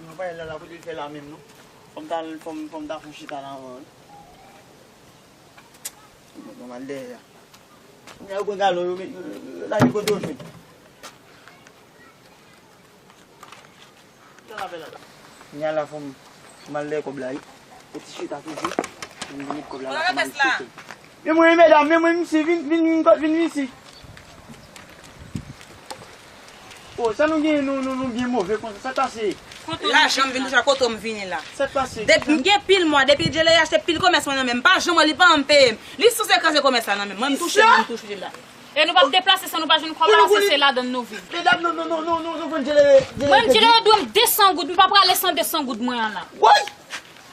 Mwen pa la, la kote l fè la menm non. Fò m ta, fò m, fò m ta fon chita la anvan wi. Mwen pran mal dèyè a. Kounye a yo pran galon yo, yo, yo, yo lage kote yo jwenn. Kounye a la fò m, fò m al dèyè kòb la wi. Yo ti chita toujou. Mwen vin met kòb la la, fò m al chita. Men mwen medam, men mwen misye, vin, vin, vin, vin, vin isi. Oh, sa nou gen, nou, nou, nou byen move konsa, sa k pase? Lajan m vin touche a kote m vini la. Sa k pase? Depi m gen pil mwa, depi Djelere achte pil komès mwen nan men m, m pa janm wè li pa janm peye m. Li sanse kraze komès la nan men m. Mwen m touche, mwen m touche la. E nou p ap deplase san nou pa jwenn kòb la, se, se ladann nou viv. Medam, non, non, non, non, non, non, Djelere, Djelere. Mwen, Djelere dwe m de san goud, m pa prale san de san goud mwen an la. Woy!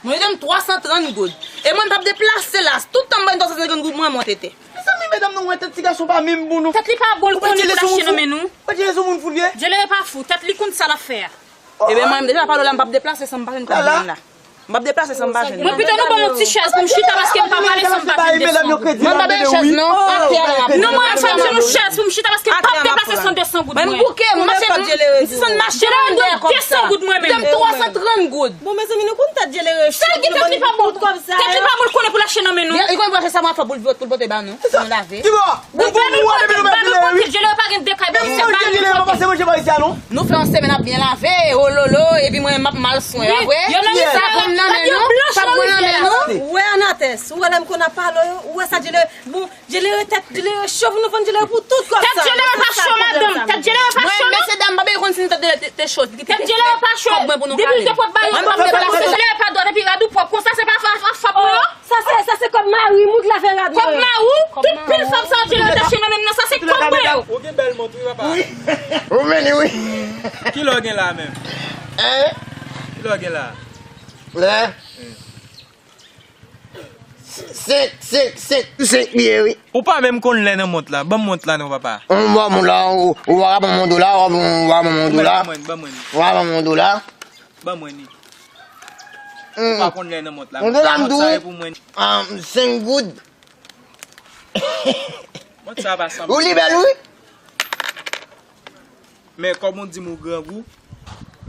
Mwen, li dwe m twa san trant goud. E mwen, m p ap deplase la. Tout tan m ba li twa san senkant goud, mwen, mwen tete. Mezanmi, medam, nou wè tèt ti gason pa menm bon, non. Tèt li pa bon, l konnen pou l achte nan men nou. Ou pa Djelere se moun fou l ye? Djelere pa fou, tèt li konn sa l ap fè a. Ebyen, mwen, depi pa pale la, m p ap deplase san m pa jwenn kòb mwen la. M p ap deplase san m pa jwenn. Mwen pito nou ban m yon ti chèz pou m chita paske m pa prale san m pa jwenn de san goud. Mwen pa bezwen chèz non, atè a m ap pran. Non, mwen ap chèz yon chèz pou m chita paske m p ap deplase san de san goud mwen. Mwen m bouke, m mache, m desann mache, m de san goud mwen menm. Li dwe m twa san trant goud. Bon, mezanmi, nou konn tèt Djelere cho. Sa l gen tèt li pa bon. Tèt li pa bon, l konnen pou l achte nan men nou. Li konnen pou l achte sa mwen fè pou l vwèt pou l pote ba nou. Pou nou lave. Ou bèl ou pote, bèl ou pote, Djelere pa gen de kay pou misye, ba nou. Nou fè yon semèn ap byen lave, ololo, epi mwen m ap mal swen, pa vre? Yo nan men sa, yo blanch nan men nou. Ou wè Anatès, ou wè lè m konn ap pale yo, ou wè sa Djelere, bon, Djelere tèt, Djelere cho pou nou vann Djelere pou tout kòb sa. Tèt Djelere pa cho, madanm, tèt Djelere pa cho, non. Mesye dam, pa bezwen konn si tèt Djelere te cho. Tèt Djelere pa cho. Depi l te pot ba yo kòb, tèt Djelere pa dwat epi rad ou pwòp konsa, se pa fòt pou yo. Sa se, sa se kòb mari m wi k lave rad mwen. Kòb mari w? Tout pil fanm sa w di nan tache nan men m nan, sa se kòb mwen yo. Ou gen bèl mont wi, papa. Ou vini wi. Kilè w gen la menm? Hein? Kilè w gen la? Lè? Senk, senk, senk, senk pye wi. Ou pa menm konn lè nan mont la. Ban m mont la non, papa. Ou pa ban m mont la, ou, ou pa ban m mont la, ou pa ban m mont la. Ban mwen, ban mwen. Ou pa ban m mont la. Ban mwen li. Ou pa konn lè nan mont la. Mont sa e pou mwen. Senk goud. Mont sa pa sanble. Ou li bèl wi. Men kòm ou di m ou grangou,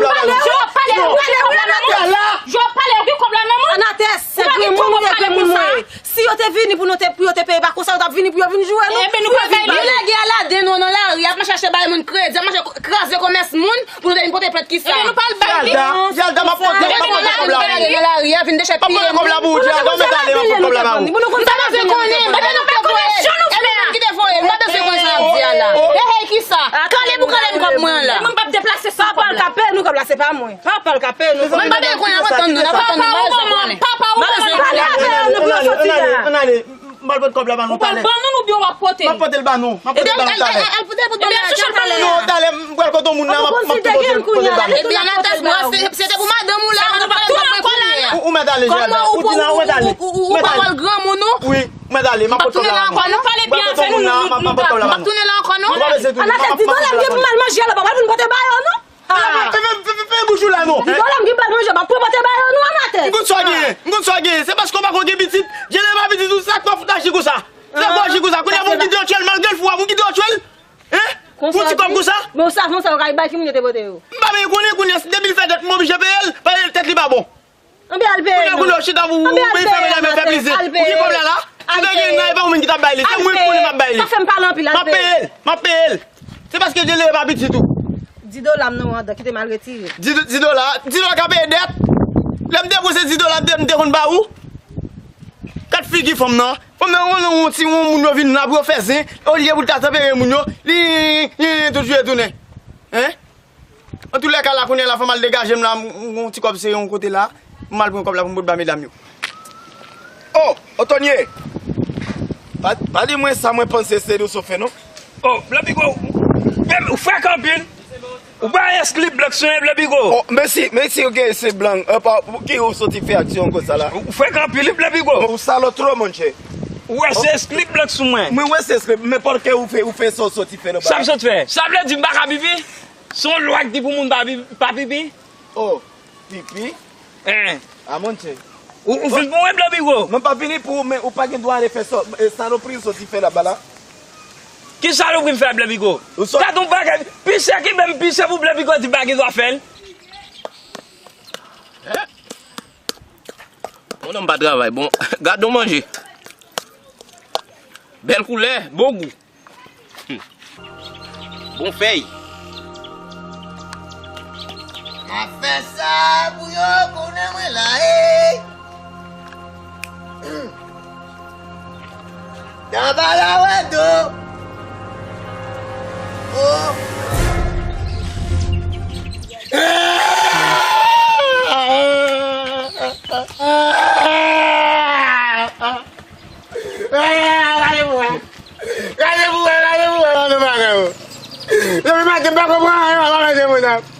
kòb la ba nou. Jò pale, ou gen kòb la nan men. Jò pale, ou gen kòb la nan men. Anatès, se granmoun ou ye, granmoun mwen ye. Si yo te vini pou nou te, pou yo te peye pa konsa, yo t ap vini pou yo vin joure nou. Ebyen, nou pral bay li. Yo lage Aladè nou nan lari, ap mache chache bay moun kredi, ap mache kraze komès moun pou nou te vin pote plent kisa. Ebyen, nou pral bay li. Zèlda, Zèlda, m ap pote, m ap pote kòb la. Nan lari a vin deche piye moun. M ap pote kòb la pou ou, Zèlda, m ap pote kòb la ba ou. M pa bezwen konnen, m pa bezwen konnen. Ebyen, nou pa konnen jan nou fè a. Ki te voye, m pa bezwen konnen sa w ap di a la. Hey, hey, kisa? Kale pou kale m kòb mwen an la. Mwen m p ap deplase san kòb la. Papa l ka peye nou kòb la, se pa mwen. Papa l ka peye nou. Mwen pa bezwen konnen, ap tann nou, ap tann nou, pa bezwen konnen. Papa ou manman, pale avè yo, nou pou yo soti la. Ann ale, ann ale. M pral pote kòb la ba nou talè. Ou pral ban nou oubyen w ap pote? M ap pote l ba nou. M ap pote l ba nou talè. Ebyen, al, al, al pote l pou ban nou talè. Non, talè, m pral kote yon moun la, m ap, m ap tou pote l, pote l ba nou. Ebyen, Anatès, bon, se, se te pou madanm ou la, ou pral pran kounye a. Ou, ou mèt ale, Zèlda. Ou di nan, ou mèt ale. Ou, ou, ou, ou pawòl granmoun ou. Wi, ou mèt ale, m ap pote kòb la ba nou. Nou pale byen avè nou, nou, nou pa, nou pa tounen la ankò, non? Anatès, di dòlè m gen pou m al manje a la, papa vin pote ba yo, non? Fè, fè, fè, fè, fè bouch ou la non. Di dòlè m gen pou al manje, m ap pote ba yo non, Anatès. M konn sa w genyen, m konn sa w genyen. Se paske w pa konn gen pitit, Djele pa pitit ou, sa k fè w fout aji konsa. Sa k fè w aji konsa. Kounye a pou w kite w tchwèl, malgre l fou a, pou w kite w tchwèl. Hein? Pou ti kòb konsa? Men w sav non sa yo ka bay ki moun yo te pote yo. M pa menm konnen kounye a, depi l fè dèt m oblije peye l, paske tèt li pa bon. Anbe al peye nou. Kounye a, kounye a, w chita pou w peye fè medam yo fè plizyè. Ou gen kòb la la? Si te gen nan, e pa ou menm ki t ap bay li. Se mwen ki konnen m ap bay li. Pa fè m pale anpil, al peye. M ap peye l, m ap peye l. Se paske Djele pa pitit ou. Di dola m nan andan, kite m al retire. Di, di dola, di dola ka peye dèt. Lè m te pran se di dola m te, m te konn ba ou. Gad figi fanm nan. Fanm nan, yon, yon ti, yon moun yo vin la pou yo fè zen. Olye pou l ta tanpere moun yo, li, li, li, li, tout jou e tounen. Hein? Antoulèka la, kounye a la, fò m al degaje m la, m, m, yon ti kòb sere yon kote la, m al pran kòb la pou m pot ba medam yo. Oh, Otonye! Pa, pa di mwen sa mwen panse se Doso fè, non. Oh, Blan Pigo, ou, ou frèk anpil. Ou pa eskli blan sou mwen, Blan Pigo. Oh, mèsi, mèsi, ok, se blan. Euh, pa, ki ou soti fè aksyon konsa la? Ou frèk anpil, Blan Pigo. Ou salò twò, monchè. Ou wè se eskli blan sou mwen. Mwen wè se eskli, men pòtke ou fè, ou fè sa ou soti fè nan bagay. Sa m sot fè? Sa vle di m pa ka pipi? Se yon lwa ki di pou moun pa pi-, pa pipi? Oh, pipi? Hein. Ah, monchè. Ou, ou fin pou mwen, Blan Pigo? Mwen pa vini pou ou, men ou pa gen dwa ale fè sa, e, salopri ou soti fè laba la. Ki salopri m fè, Blan Pigo? Ou sot- Gad yon bagay, pise ki menm pise pou Blan Pigo di pa gen dwa fè l. Hein? Mon nonm pa travay, bon, gad yon manje. Bèl koulè, bon gou. Hmm. Bon fèy. M ap fè sa pou yo konnen mwen la, ey. Nan bala wè do. Oh. Gade pou wè, gade pou wè, gade bagay yo. Depi maten, m pa konprann anyen, m pa konprann anyen.